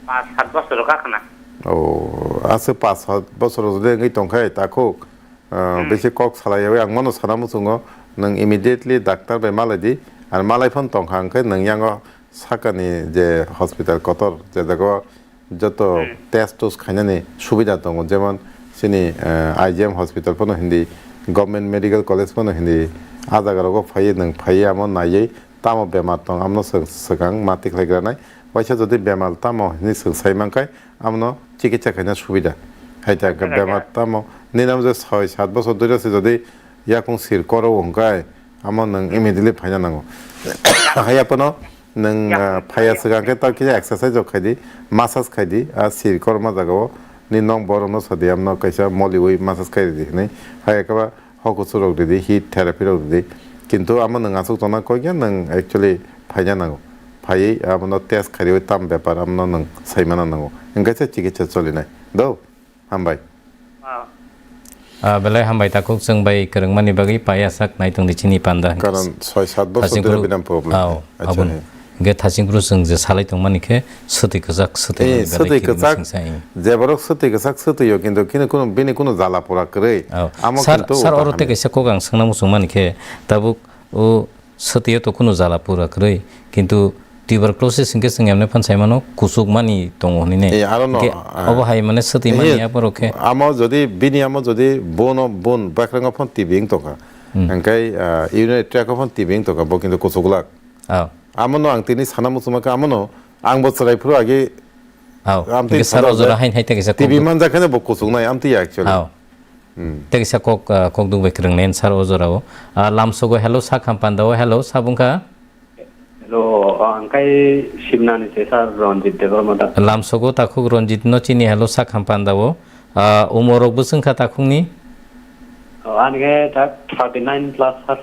pas sat bosor ka khna. Oh, aswk pas sat bosor jodi wngwi tongkhe takhuk, eh, hmm, bisi kok salai yawi ang mano sana muchungo, nwng immediately doctor bai malai di, ar malai phano tongkha hwnkhe nwng yango sakani je hospital kotor je jago joto, hmm, test test khainani subida tongo, jemon chini, eh, I G M hospital phano hindi, Government Medical College phano hindi, ah jagarogo phaiwi nwng phaiwi amo naiwi tamo bemar tong, amno swk-, swkang ma tikhlai granai, waisa jodi bemar tamo hinwi swng sai mankhai, amno chikitsa khaina subida. Hai ta bemar tamo, nini amo je soi sat bosor duri se jodi yakung sir koro wngkhai, amo nwng immediately phaina nango. Haiya phano nwng, ah, phaiya swkang khe tei kisa exercise rok khai di, massage khai di, ah, sir korma jaga o ni nong borok no sa di, amno kaisa moliwi massage khai di hinwi. Hai ekaba hokusu rok ridi, heat therapy rok ridi. Kintu amo nwng aswk tongna koi khe nwng actually phaina nango. Phaiwi abono test khaiwi tam bepar amno nwng saimana nango. Hwnkhe se chikitsa cholinai. Do? Hambai. Ah. Ah, belai hambai takhuk chwng bai kwrwngmani bagwi paiya sak nai tongdi chini panda. Karon soi sat bosor thasing dhori phuru bini problem. Ao, acha, aboni. He. Hingke thasing phuru chwng je salai tongmani khe swtwi kwchak, swtwi mani belai swtwi kwchak, swngsa, eh. Je borok swtwi kwchak swtwi o, kintu kini kunu, bini kunu jala pura kwrwi. Ao. Amo sir, kintu sir, oro tei kaisa kok ang swngna muchung mani khe tabuk o swtwi o to kunu jala pura kwrwi, kintu tuberculosis hingke chwng emne phan sai mano, kuchuk mani tongo hinwi ne. Eh, aro no, hingke ah, obo hai mane swtwi mani eh, aborok khe. Amo jodi bini amo jodi bono, bon bakrang phon T B wng tongkha. Hmm. Hingke, ah, urinary tract phon T B wng tongkha, bo kintu kuchuk lak. Ah. Amo no ang tini sana muchung kha, amo no ang bo chwrai phuru age. Ao. Amtwi hingke sir sana o jora je hain hai tei kaisa T B kok manjak khe bo kuchuk nai, amtwi ya actually. Ao. Hmm. Tei kaisa kok, ah, kok duk bai kwrwng nen sir o jora o. Ah, lamsogo hello, sakham panda o hello, sabungkha. Hello, ang kai Simnani se sir Ranjit Debbarma da. Lamsogo takhuk Ranjit no chini hello, sakham panda o. Ah, umor rok bwswng kha takhuk ni? Oh, ani khe tak thirty nine plus sir.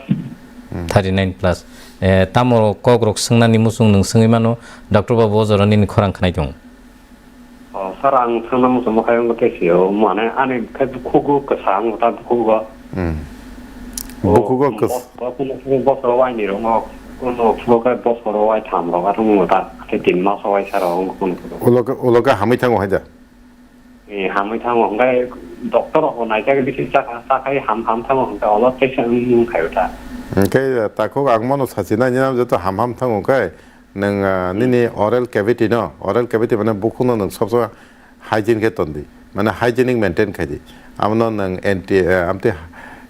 Hmm. Thirty nine plus. Eh, tamo kok rok swngnani muchung nwng swngwi mano, doctor babu o jora nini khorang khnai tong. Oh, sir, ang thangna muchungma khe wngkha khe sio, mane ani khe bukhugo kwsa wngkha ta bukhugo. Hmm. Oh, bukhugo kwsa. Bos-, bos-, bosoro waini rok no, kuno bukhugo khe bosoro wai tham rok athang wngkha ta, khe tin mas wai sara wngkha kuno kuno. Ulo khe, ulo khe hamwi thango hai da? Eh, hamwi thango, hwnkhe doctor rok bo naikhe bisi chakha, chakhai ham ham thango, hwnkhe olo tei se wng khaio ta. Hwnkhe takhuk ang mano sachi nai, nini joto ham ham thango khe, Nwng, ah, nini oral cavity no, oral cavity mane bukhuk no nwng sob somoi hygiene khe ton di, mane hygienic maintain khai di. Amo no nwng anti, eh, amte,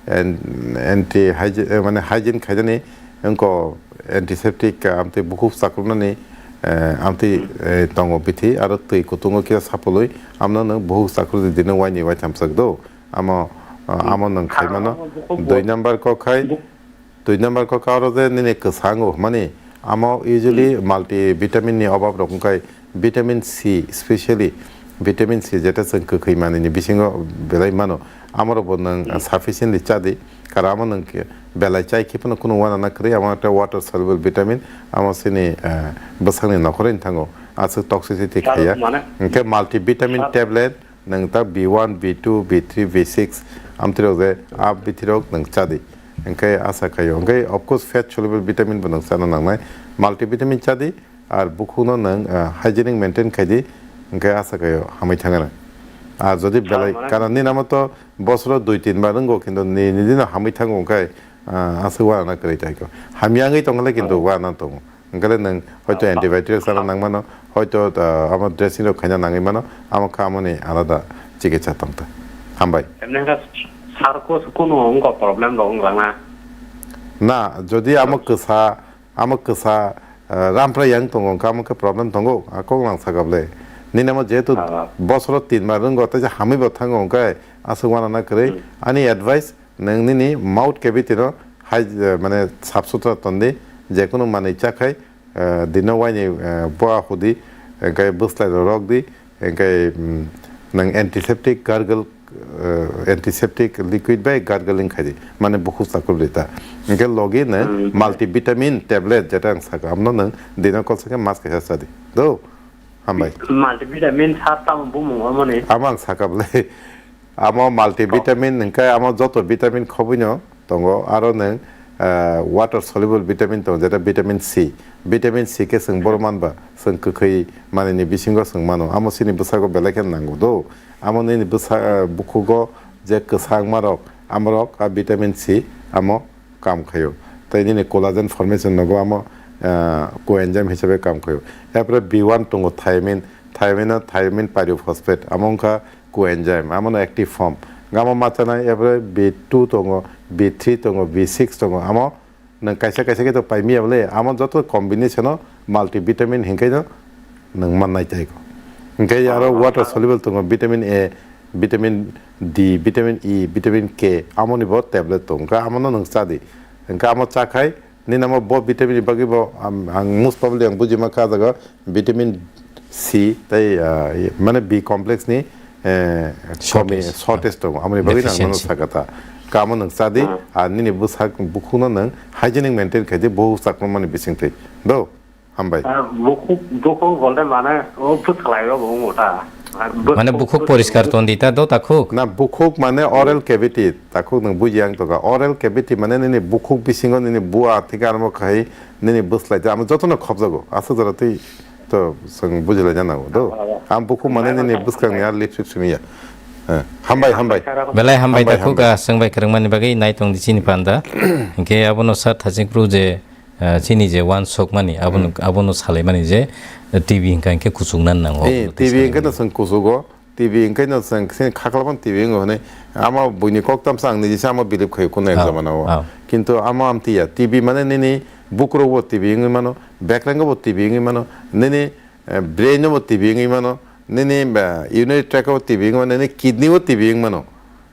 an-, anti hygie-, eh, mane hygiene khaijani wngko antiseptic, ah, amte bukhuk chakruknani, eh, amte, eh, tongo bithi aro twi kutungo khe sapului amo no nwng bukhuk chakruk di dino waini waitham chwk do. Amo, ah, amo nwng khaimano. Dui number kok khai, Dui number kok aro je nini kwsango hwnmani, amo usually multivitamin ni obab rok wngkha, vitamin C, specially vitamin C, jeta chwng kwkhwi manwi ni bisingo belai mano, amorok bo nwng sufficiently cha di, karon amo nwng belai chai khe phano kunu uanana kwrwi, amo ekta water soluble vitamin, amo chini, eh, bwsakni nokhorwi thango, aswk toxicity khaiya. Hwnkhe multivitamin tablet, nwng ta B one, B two, B three, B six, amtwirok je, a bithirok nwng cha di. Hwnkhe asa khaio. Hwnkhe, of course, fat soluble vitamin bo nwng chana nangnai. Multivitamin cha di, ar bukhukno nwng, ah, hygienic maintain khai di, hwnkhe asa khaio, hamwi thangna. Ar jodi belai, karon nini amo to bosoro dui tin bar wngkho, kintu ni, ni dino hamwi thango, hwnkhe, ah, aswk uanana kwrwi tai kho. Hamya wngwi tongkha le, kintu uanana tongo. Hwnkhe le nwng hoito antibiotic rok chana nang mano, hoito, ah, amo dressing rok khaina nangwi mano, amo kha amoni alada chikitsa tong ta. Hambai. Emne hwnkhe sar ko kunu wngkha problem rok wngkha na? Na, jodi amo kwsa, amo kwsa, ah, rampra yang tongo, hwnkhe amo khe problem tongo, a kok lang sakable. Nini amo jehetu bosoro tin bar wngkho, tei hamwi bo thango, hwnkhe aswk uanana kwrwi. Ani advice, Nwng nini mouth cavity no hai, eh, mane sap sutra ton di, je kunu manwi cha khai, eh, dino waini, eh, boa hudi, hwnkhe bwslai rok rok di, hwnkhe, mm, nwng antiseptic gargle, eh, antiseptic liquid bai gargling khai di, mane bukhuk chakrub di ta. Hwnkhe logi nwng multivitamin tablet jeta ang sakha, amno nwng dino kok sakhe mas kaisa cha di. Do, hambai. Multivitamin sat tamo bumung omo ni? Amo ang sakha bwle. Amo multivitamin hwnkhe amo joto vitamin khobwino tongo, aro nwng, ah, water soluble vitamin tongo, jeta vitamin C. Vitamin C khe chwng boro manba, chwng kwkhwi manwini bisingo chwng mano. Amo chini bwsago belai khe nango do. Amo nini bwsa, ah, bukhugo je kwchangmarok, amorok a vitamin C amo kam khaio. Tei nini collagen formation nogo amo, ah, coenzyme hisabe kam khaio. Yapre B one tongo thiamine, thiamine no thiamine pyrophosphate, amo wngkha coenzyme, amo no active form. Gamo ma chanai, yapre B two tongo, B three tongo, B six tongo, amo nwng kaisa kaisa khe to paimiya bole, amo joto combination o multivitamin hinkhai no nwng mannai tai ko. Hinkhe aro water soluble tongo, vitamin A, vitamin D, vitamin E, vitamin K, amoni bo tablet tongo. Hinkhe amono nwng cha di. Hinkhe amo cha khai nini amo bo vitamin ni bagwi bo, am-, ang most probably ang buji ma kha jaga vitamin C tei, ah, mane B complex ni, eh, komi, shortage tongo. Amoni bagwi nang mano deficiency. Sakata. Kamo nwng cha di, ah, nini bwsak bukhukno nwng hygienic maintain khai di, bo chakmani bising twi. Do? Hambai. Ah, bukhuk, bukhuk bolte mane o bwswk lai rok wng ta. Ah, mane bukhuk poriskar ton di ta do takhuk? Na, bukhuk mane oral cavity, takhuk nwng buji ang toka. Oral cavity mane nini bukhuk bisingo nini bua thik armo khai nini bwslai ta. Amo jotono khobjago. Aswk jora twi to chwng bujilai jana do. Ang bukhuk mane nini bwskang ni ar lipstick simi ya. Eh, hambai, hambai. Belai hambai takhuk, ah, chwng bai kwrwngmani bagwi naitung di chini panda. Hinkhe abono sa thachikphru je Ah, chini je uansukmani, abono, abono salaimani je, eh, T B hinkha hinkhe kuchuknani nango. Eh, abono T B hinkhe no chwng kuchugo, T B hinkhe no chwng chini khaklabani T B hingo hwnwi, ama buini kok tamsa ang niji se ama believe khaio kuno ek jamana o. Kintu ama amtwi ya, T B mane nini bukrok bo T B wngwi mano, bekreng bo T B wngwi mano, nini, eh, brain bo T B wngwi mano, nini, eh, urinary tract bo T B wngwi mano, nini kidney bo T B wngwi mano.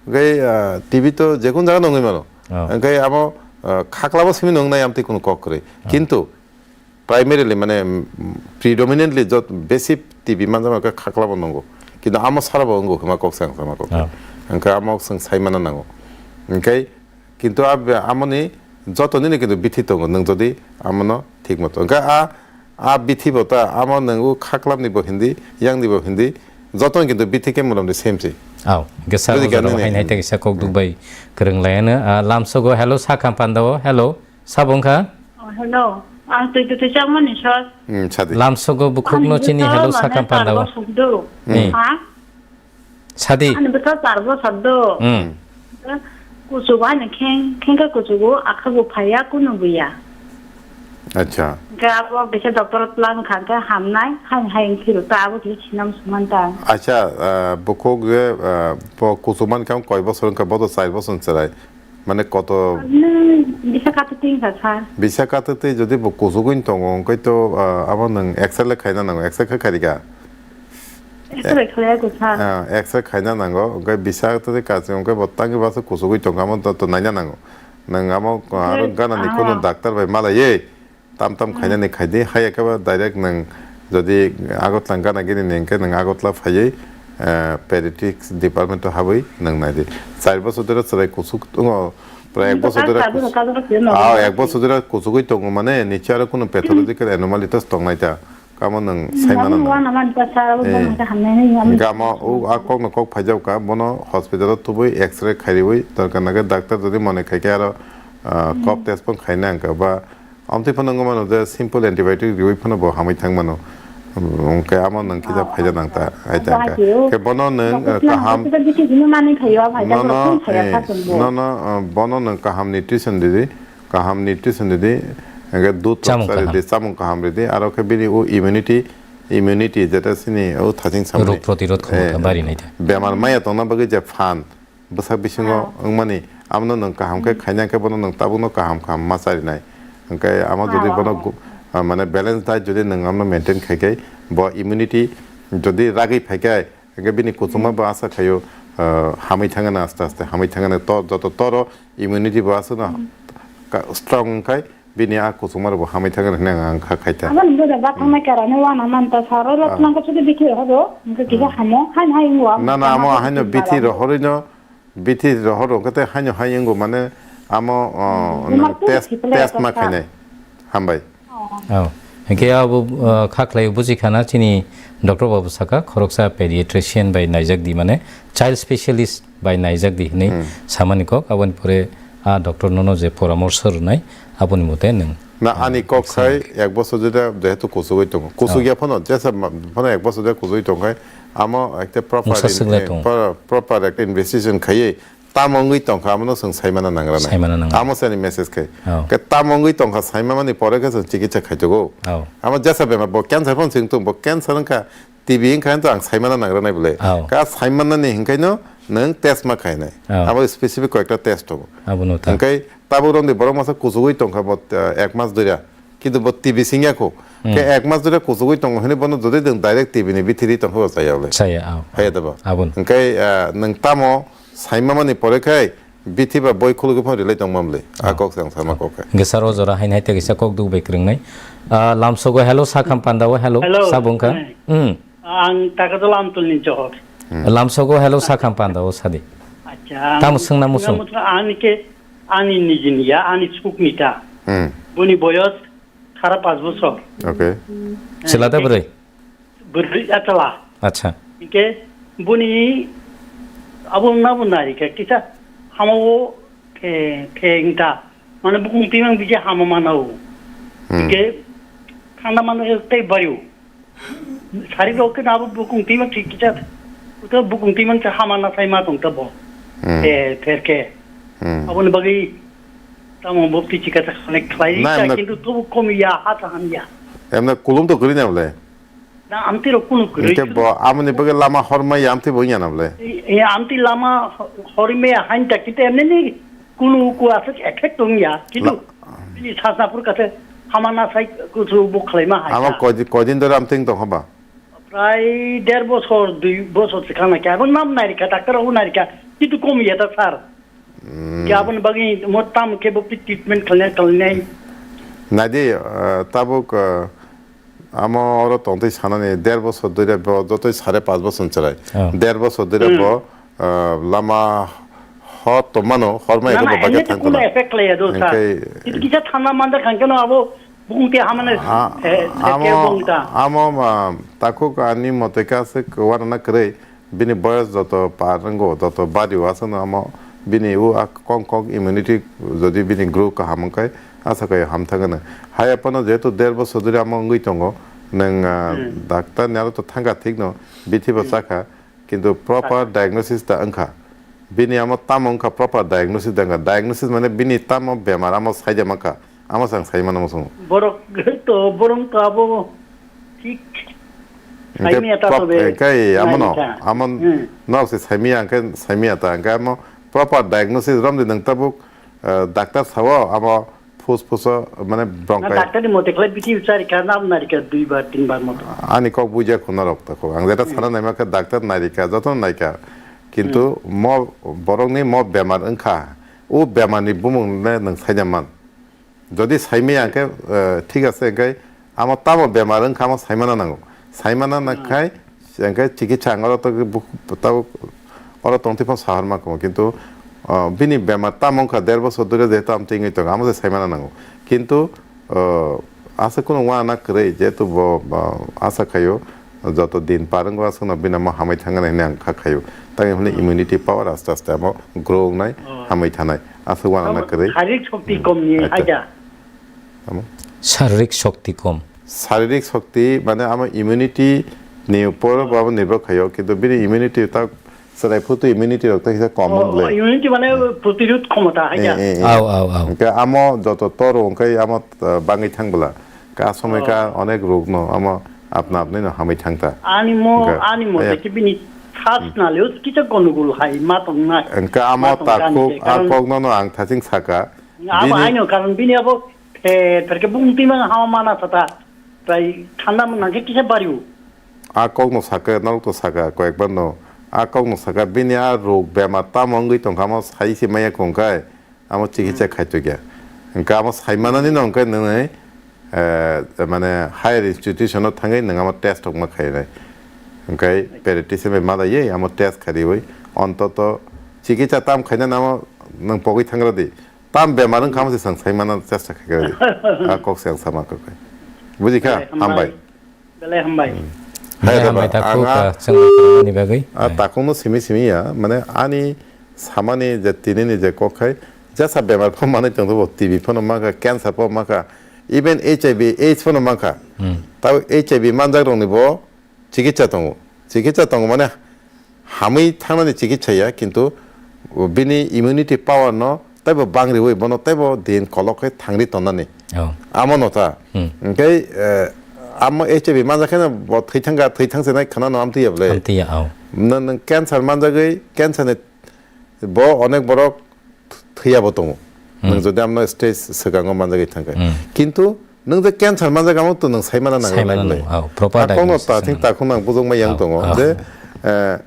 Hwnkhe, ah, T B to jekun jaga no wngwi mano. Oh. Hwnkhe amo, ah, khaklabo simi nung nai amtwi kunu kok kwrwi. Oh. Kintu primarily mane, mm, predominantly jot besi T B manjama khe khaklabo nungo. Kintu amo sarabo wngo hwnma kok se ang sama kok. Oh. Hwnkhe amo chwng sai mana nango. Hwnkhe kintu ab-, amoni joto nini kintu bithi tongo, nwng jodi amono thik moto. Hwnkhe a A bithi bo ta, amo nwng o khaklam ni bo hindi, yang ni bo hindi, joto ni kintu bithi khe motom ni same se. Aw, hwnkhe sir, o jora bo haino hai ta kisa kok duk bai kwrwng lai ano. Ah, lamsogo hello sakha panda o, hello, sabo wngkha? Oh, hello. Ang twi twi chakmani sir. Hmm, sadi. Lamsogo bukhuk no chini hello sakha panda o. Hmm. Ha? Sadi. Ani bwsa char bosor do. Hmm. Kuchugo ani kheng, khengkhe kuchugo, akhago phaiya, kunu buya. Acha. Hwnkhe abo kisa doctor o twlang kha, hwnkhe hamnai, hai hai wng phiro ta, abo kisa sinam suman ta. Acha, ah, bukhuk je, ah, bo kuchuk man khe koi bosor wngkha, bo to char bosor chwrai. Mane koto Nung bisa kata ting kha, sir. Bisa kata tei jodi bo kuchugwi tongo, hwnkhe to, ah, abo nwng X-ray le khaina nango, X-ray khe khairika. X-ray khlaiya ko, sir. Ah, X-ray khaina nango, hwnkhe bisa kata tei kaching, hwnkhe bo tangwi basa kuchugwi tongo, amo to, to naina nango. Nwng amo, ah, aro Hwnkhe, gana ni ah. Khunu doctor bai malaiwi, tam tam khainani khaidi, hai ekhe ba direct nwng jodi Agartala gana gini ni hwnkhe nwng Agartala phaiwi, eh, pediatrics department o habwi nwng naidi. Char bosor dhore chwrai kuchuk tongo, prai ek bosor dhore kuchuk. Ah, ek bosor dhore kuchugwi tongo mane, niche aro kunu pathological anomaly to tongnai ta. Kamo nwng saimano. Gamo o a kokno kok phaijak ka, bono hospital o tubui X-ray khairiwi, dorkar nangkhe doctor jodi mone khaikhe aro, ah, kok test pon khaina hwnkha ba Amtwi phano wngwi mano je simple antibiotic riwi phano bo hamwi thang mano. Hwnkhe amo nwng kisa phaida nang ta, ai ta hwnkha. Khe bono nwng, eh, kaham, nono, eh, nono, eh, bono nwng kaham nutrition ridi, kaham nutrition ridi, hwnkhe dudh rok cha ridi, chamung kaham ridi, aro khe bini o immunity, immunity jeta sini o thaching samani, rog protirod khomota, eh, barinai ta. Bemar maya tongna bagwi je phan, bwsak bisingo wngmani, abono nwng kaham khe khaina hwnkhe bono nwng tabukno kaham kaham ma charinai. Hwnkhe amo jodi bono gu-, ah, mane balance diet jodi nwng abono maintain khai khe, bo immunity jodi ragwi phai khe, hwnkhe bini kuchukma bo asa khaio, ah, hamwi thangano aste aste, hamwi thangano to-, joto toro immunity bo aswkno ka-, strong wngkhai, bini a kuchukma rokbo hamwi thangwi rwkhe ang kha khaita. Aboni bwsa bathang nai karani wana manta saro rok nangkha sudi bikhi rohoro, hwnkhe kisa hamo, haino hai wngo. Na, na, amo haino bithi rohorino, bithi rohoro hwnkhe tei haino hai wngo mane amo, o, test, test ma khainai. Hambai. Oh. Hwnkhe abo, o, kha khlai buji khana chini doctor babu saka khoroksa pediatrician bai naijak di mane child specialist bai naijak di hinwi samani kok, aboni pore a doctor nono je poramorso rwnai, aboni mote nwng, na, ah, ani kok khai ek bosor jeda jehetu kuchugwi tongo. Kuchuk ya phano, jesa ma-, phano ek bosor jeda kuchugwi tong khai, amo ekta proper in-, eh, pro-, proper ekta investigation khaiwi, tamo wngwi tong kha, amono chwng saimana nangra nai. Saimana nangra. Amo sani message khai. Oh. Ke tamo wngwi tong kha, saimamani pore khe chwng chikitsa khaitogo. Oh. Amo jesa bemar, bo cancer phano chwng tong, bo cancer wngkha, T B wngkha to ang saimana nangra nai bole. Oh. Ka saimanani hinkaino nwng test ma khainai. Oh. Abo specific koyekta test tongo. Abono ta. Hingkai tabuk romni borok masa kuchugwi tongkha bo, eh, ek mas doira. Kintu bo T B singya kho. Hmm. Ke ek mas doira kuchugwi tongo hwnwi bono jodi nwng direct T B ni bithiri tongkha bo chaya bole. Chaya, oh. Haya da bo. Abono. Hingkai, eh, nwng tamo saimamani pore khai Bithi ba boi khulugwi phano relai tongma mle. A kok se ang sama kok khe. Hingke saro jora haini hai tei kaisa kok duk bai kwrwngnai. Ah, lamsogo hello, sakham pandao hello, hello. Sabo wngkha. Hmm. Ang Takarjala Amtolni Johor. Hmm. Lamsogo hello, sakham pandao sadi. Acha, tamo ang swngna musung. Swngna musung, ani ke, ani nijini ya, ani sukni ta. Hmm. Boni boyos khara pas bosor. Okay. Hmm. Chwla da bwrwi? Bwrwi achwla. Acha. Hingke boni abo wngna bo nari khe kisa hama o khe, khe wngta. Mane bukung timang biji hama mana o. Hmm. Hingke thanda mano tei bario. Sari rok khe abo bukung timang thik kisa. Uto bukung timang sa hama na sai ma tong ta bo. Hmm. Khe, pher khe. Hmm. Aboni bagwi tamo bo pichi kata connect khlai. Na, kha, emna kintu tobo komi ya, ha ta ham ya. Emna kulum to kwrwi na bole? Na, amtwi rok kunu kwrwi. Hingke bo amoni bagwi lama hormai ya, amtwi bo wngya na bole? E, e, amtwi lama ho-, hormai ya, hain ta, kintu emni ni kunu ku aswk effect wngya, kintu la- bini sasna pur kase hama na sai kusu bo khlaima hai. Amo sa. Koi di-, koi din dore amtwi wng tong haba? Prai der bosor, dui bosor se khana kya, abo nam nai rikha, doctor rok nai rikha, kintu komi ya ta sir. Hmm. Khe aboni bagwi mo tamo khe bo treatment khlainai, khlainai. Naidi, ah, tabuk, ah, amo oro tongtwi sanani der bosor dui rok bo jotoi sare pas bosor chwrai. Oh. Der bosor dui rok bo, ah, lama hor tongmano, hor mai lama bo bagwi ene thang kuno kono effect khlaiya do, sir. Hingke kintu kisa thangna manda khangkhe no abo bukung te hamane, ah, eh, amo, bong ta. Amo, ah, takhuk ani mote kha se kwara na kwrwi. Bini boyos joto par wngo, joto bario aswkno amo bini o a kong kong immunity jodi bini grow kaham wngkhe asa khe ham thangano. Haiya phano jehetu der bosor dhori amo wngwi tongo, nwng, ah, hmm, doctor ni aro to thangkha thikno, bithi bo chakha, kintu proper diagnosis ta wngkha. Bini amo tamo wngkha proper diagnosis da wngkha. Diagnosis mane bini tamo bemar amo saida mankha. Amo se ang sai mano muchungo. Borok to, borok to abo thik. Hingke saimaya ta prop-, tobe hingke amono, naikha. Amon Hmm. Norok se saimaya, hingke saimaya ta, hingke amo proper diagnosis romdi nwng tabuk, eh, doctor sao, amo phus phuso, mane Na bronchi. Doctor ni mote khlai bithi uchari kha, na narikha dui bar, tin bar moto. Ani kok buja khuna rok ta kok. Ang jeta Hmm. sana naima khe doctor nairikha, jotono naikha. Kintu Hmm. mo borokni mo bemar wngkha, o bemarni bumung le nwng saina man. Jodi saimaya hwnkhe, eh, thik ase, hwnkhe amo tamo bemar wngkha, amo saimana nango. Saimana Hmm. nangkhai, hwnkhe chikitsa ang oro tongwi buk-, tabuk oro tongtwi phano sahorma kamo. Kintu, ah, bini bemar tamo wngkha, der bosor dhori jehetu amtwi wngwi tongo, amo se saimana nango. Kintu, ah, aswk kunu uanana kwrwi, jehetu bo, bo asa khaio, joto din par wngwi aswkno bini amo hamwi thangna hinwi ang kha khaio. Tamni hwnwi Hmm. immunity power aste aste amo grow wngnai, Oh. hamwi thanai. Aswk uanana Abo kwrwi. Sharik shokti Hmm. komni Acha. Haida. Tamo? Sharik shokti kom. Sharik shokti mane amo immunity ni upor bo abo nirbhor khaio, kintu bini immunity ta chwrai phutu immunity rok ta kisa kom Oh, wng le. Immunity mane protirodh khomota, Eh, haida. Eh, eh. Au, au, au. Hingke amo joto toro hingke amo, uh, bangwi thang bwla. Ka somoi ka Oh. onek rok no amo apna apni no hamwi thang ta. Ani mo, Hingke, ani mo, eh, te bini thas Hmm. na leo kisa gondogol hai ma tong nai. Hingke amo Ma tong kani takhuk ke, a karon kok no no ang thaching saka. Abo Bini haino karon bini abo Pher, pher khe bung twi mang hama mana sata. Tei thanda mang nang khe kisa bari o. A kok no saka, norok to saka, koyekbar no. A kok no saka, bini a rok bemar tamo wngwi tongkha, amo sai se maya kong khai, amo chikitsa Hmm. khai tokya. Hwnkhe amo sai manani no hwnkhe nwng, eh, mane higher institution o thangwi nwng amo test rok ma khainai. Hwnkhe periodician bai ma daiwi amo test khariwi, ontoto chikitsa tam khainani amo nwng pogwi thangra di. Tam bemar wngkha, hmm, se chwng sai mana chesta khai khe. A kok se ang sama kok khai. Buji kha? Belai hambai. Hambai. Belai hambai. Hmm. Belai hambai, hai ta reba, kok, ang a, ah, chwng ni bagwi. A, hai, takhuk no simi simi ya, mane ani samani je tini ni je kok khai, jesa bemar pho manwi tong bo, T B pho no mankha, cancer pho mankha, even H I V, AIDS pho no mankha. Hmm. Tabo H I V manjak rok ni bo chikitsa tongo. Chikitsa tongo mane hamwi thangnani chikitsa ya, kintu bini immunity power no teibo bangriwi bono teibo din kolok khe thangri tonnani. Oh. Amo no ta. Hmm. Hwnkhe, eh, amo H I V manjak khe no bo thwi thangkha, thwi thangse nai khana no amtwi ya bole. Amtwi ya, oh. Nw-, nwng cancer manjagwi, cancer ni bo onek borok thwiya bo tongo. Hmm. Nwng jodi amno stage swkango manjagwi thangkhe. Hmm. Kintu nwng je cancer manjak amo to nwng saimana nango. Saimana nai bole. Nango, oh, proper diagnosis. A kok no ta thing ta khung nang bujokma yang tongo. Oh, oh. Je, eh,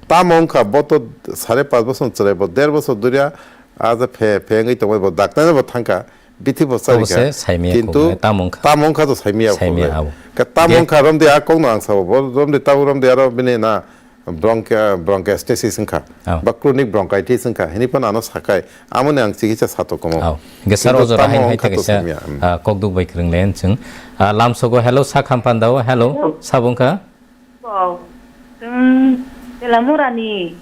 tamo wngkha bo to sare panch bosor chwrai bo der bosor duriya a je phe, phe wngwi tongbai bo daktar no bo thangkha bithi bo charikha. Obo se saimaya. Kintu kok, eh, tamo wngkha. Tamo wngkha to saimaya kok. Saimaya, eh. Abo. Ka tamo wngkha romdi a kok no ang sabo bo romdi tabo romdi aro bini na Bronchi-, bronchiectasis wngkha, oh, ba chronic bronchitis wngkha, hini phano ano sakai, amoni ang chikitsa satok komo. Oh, hwnkhe sir, kintu o jora tamo haino hai wngkha to kaisa, samya, hmm, ah, kokduk bai kwrwng le chwng. Ah, lamsogo, hello, sakham pandao, hello, hello, sabo wngkha? Bo, chwng Telamura ni,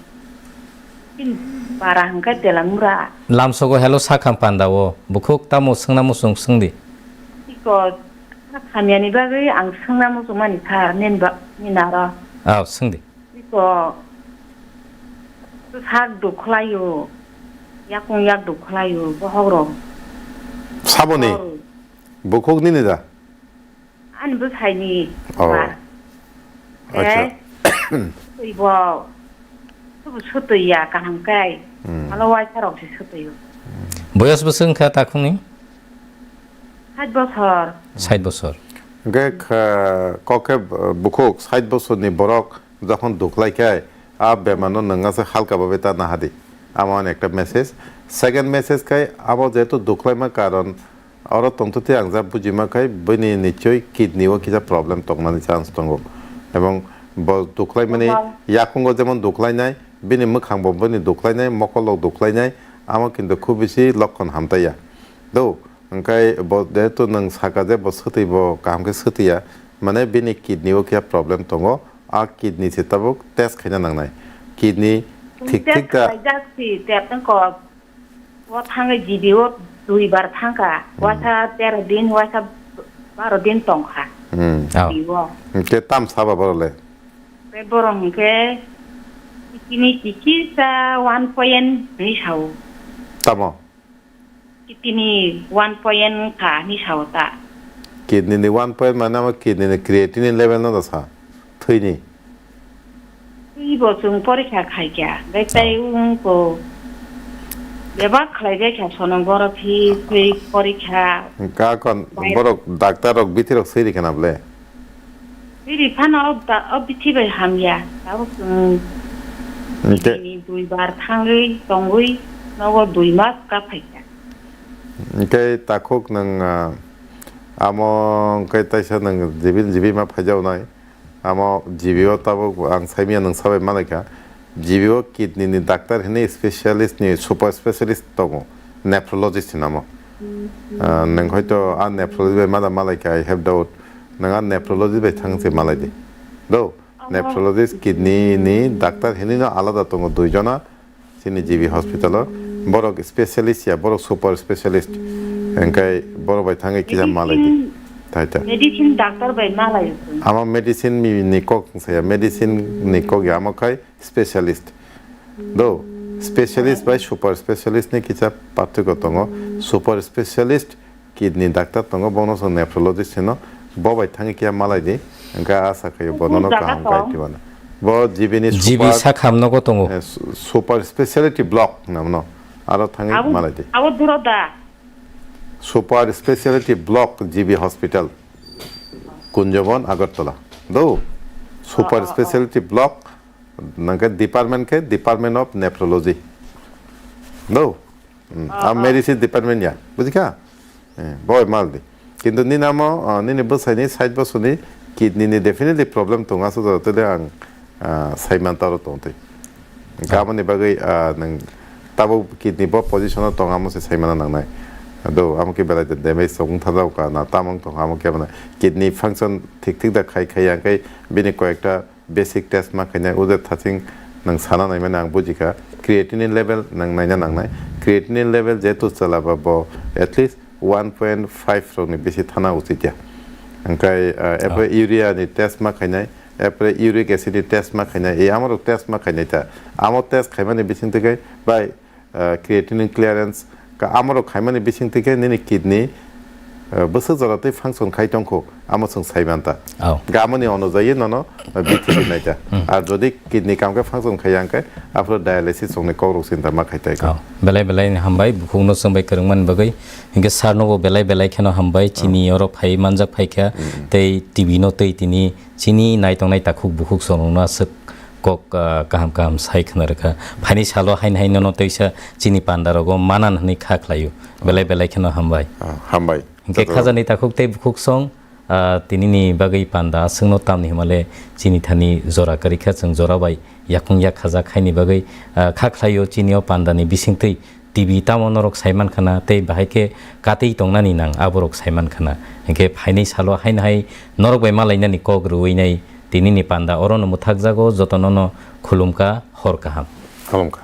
tin para hwnkhe Telamura. Lamsogo, hello, sakham pandao, bukhuk tamo swngna muchung swngdi. Iko, hamyani bagwi ang swngna muchungmani sir, nin ba, nin aro. Oh, swngdi. Iko sak duk khlaio, yakung yak duk khlaio, bohok rok. Saboni? Oh. Bukhuk nini da? Ani bwsaini. Oh. Ba. Acha. Eh, twi bo, tubu sutwi ya kaham kai. Hmm. Alo waisa rok se sutwi o. Boyos bwswk wngkha takhukni? Sait bosor. Sait bosor. Hwnkhe kha-, kok khe bukhuk sait bosorni borok jokhon duk lai khe, a bemar no nwng aswk halka babe ta naha di. Amo ani ekta message. Second message khai abo jehetu duk laima karon oro tongtwtwi ang ja bujima khai bini nichoi kidney o kisa problem tongnani chance tongo. Ebong bo duk laimani, aha, yakungo jemon duk lainai, bini mwkhang bo bini duk lainai, mokol rok duk lainai, amo kintu khub bisi lokkon hamtaiya. Do, hwnkhe bo jehetu nwng saka je bo swtwi bo kaham khe swtwiya, mane bini kidney o khe problem tongo, a kidney se tabuk test khaina nangnai. Kidney thik thik ta. Test khlaijak si, test wngkha. O thangwi G B o dui bar thangkha. Hmm. Waisa tero din, waisa baro din tongkha. Hmm. Oh. G B o. Hwnkhe tam saba borok le? Tei borok hwnkhe chini kichisa one point hwnwi sao. Tamo? Kidney ni one point wngkha hinwi sao ta. Kidney ni one point mane amo kidney ni creatinine level no da sa? Thwini? Twi bo chwng porikha khaikha, hwnkhe tei wngkho bebak khlaibaikha sonography tei porikha. Hwnkhe akon borok doctor rok bithi rok swi rikha na ble? Biri phano o da-, o bithi bai hamya. Tabuk chwng Hwnkhe bini dui bar thangwi tongwi nogo dui mas ka phaikha. Hwnkhe takhuk nwng, ah, amo hwnkhe taisa nwng jibil jibi ma phaijaknai. Amo G B o tabuk ang saimanya nwng sabai malaikha. G B o kidney ni doctor hinwi specialist ni super specialist tongo, nephrologist hinamo. Ah, nwng hoito a nephrologist bai mada malaikha, I have doubt. Nwng a nephrologist bai thang se malai di. Do, nephrologist, kidney ni doctor hinwi no alada tongo dui jona chini G B hospital o. Borok specialist ya, borok super specialist. Hwnkhe borok bai thangwi kisa malai di. Medicine, Thai ta. Medicine doctor bai malai. Ama medicine ni, ni kok saya, medicine ni kok ya, ama khai specialist. Do, specialist bai super specialist ni kisa parthokyo tongo. Super specialist kidney doctor tongo, bono chwng nephrologist hino. Bo bai thangwi kiya malai di, hwnkhe asa khayo bo nono kaham kai tibana. Bo G B ni G B super, sakha nogo tongo. Eh, su-, super speciality block namno. Aro thangwi malai di. Abo duro da? Super speciality block G B hospital. Kunjabon Agartala. Do, super speciality block, nangkhe department khe Department of Nephrology. Do. Hmm. Ah, medicine department ya, bujikha? Eh, boi mal di. Kintu nini amo, ah, nini bwsaini sait bosorni kidney ni definitely problem tongo, aswk jora tele ang, ah, saiman taro tongtwi. Hwnkhe aboni bagwi, ah, nwng tabuk kidney bo position o tong, amo se saimana nangnai. Do, amo khe belai de damage tong thajak ka na, tamo wng tong, amo khe aboni kidney function thik thik da khai khai ya, hwnkhe bini koyekta basic test ma khainai, o je thaching nwng sana naimani ang bujikha, creatinine level nwng naina nangnai. Creatinine level jehetu chwla ba bo at least one point five rokni bisi thana uchit ya. Hwnkhe, ah, epre urea ni test ma khainai, epre uric acid ni test ma khainai, e amorok test ma khainai ta. Amo test khaimani bising twi khe bai ah, creatinine clearance, ka amorok khaimani bising twi khe nini kidney, ah, bwswk jora twi function khai tongkho, amo chwng sai manta. Oh. Ga amoni onojai nono, ah, bithi rinai ta. Hmm. Ar jodi kidney kam khe function khai yang khe, aphuru dialysis rokni kokrok chinta ma khai tai kho. Oh. Belai belai ni hambai, bukhukno chwng bai kwrwngmani bagwi. Hinkhe sir no bo belai belai kheno hambai, chini oro phai manjak phaikha, hmm, tei T V no tei tini chini naitongnai takhuk bukhuk chwng rokno aswk kok, ah, kaham kaham sai khna rwkha. Phaini salo haino haino no teisa chini panda rogo manan hwnwi kha khlaio. Belai belai kheno hambai. Ah, hambai. Hwnkhe khajani takhuk tei bukhuk song, ah, tinini bagwi panda aswkno tamni hwnmale chini thani jora kwrwikha, chwng jora bai yakung yak khajak haini bagwi, ah, kha khlaio chini o pandani bisingtwi T V tamo norok sai man khana, tei bahai khe katwi tongnani nang aborok sai man khana. Hinkhe phainai salo haino hai norok bai malainani kok rwui nai tinini panda orono mwthakjago, jotono no khulumkha, hor kaham. Khulumkha.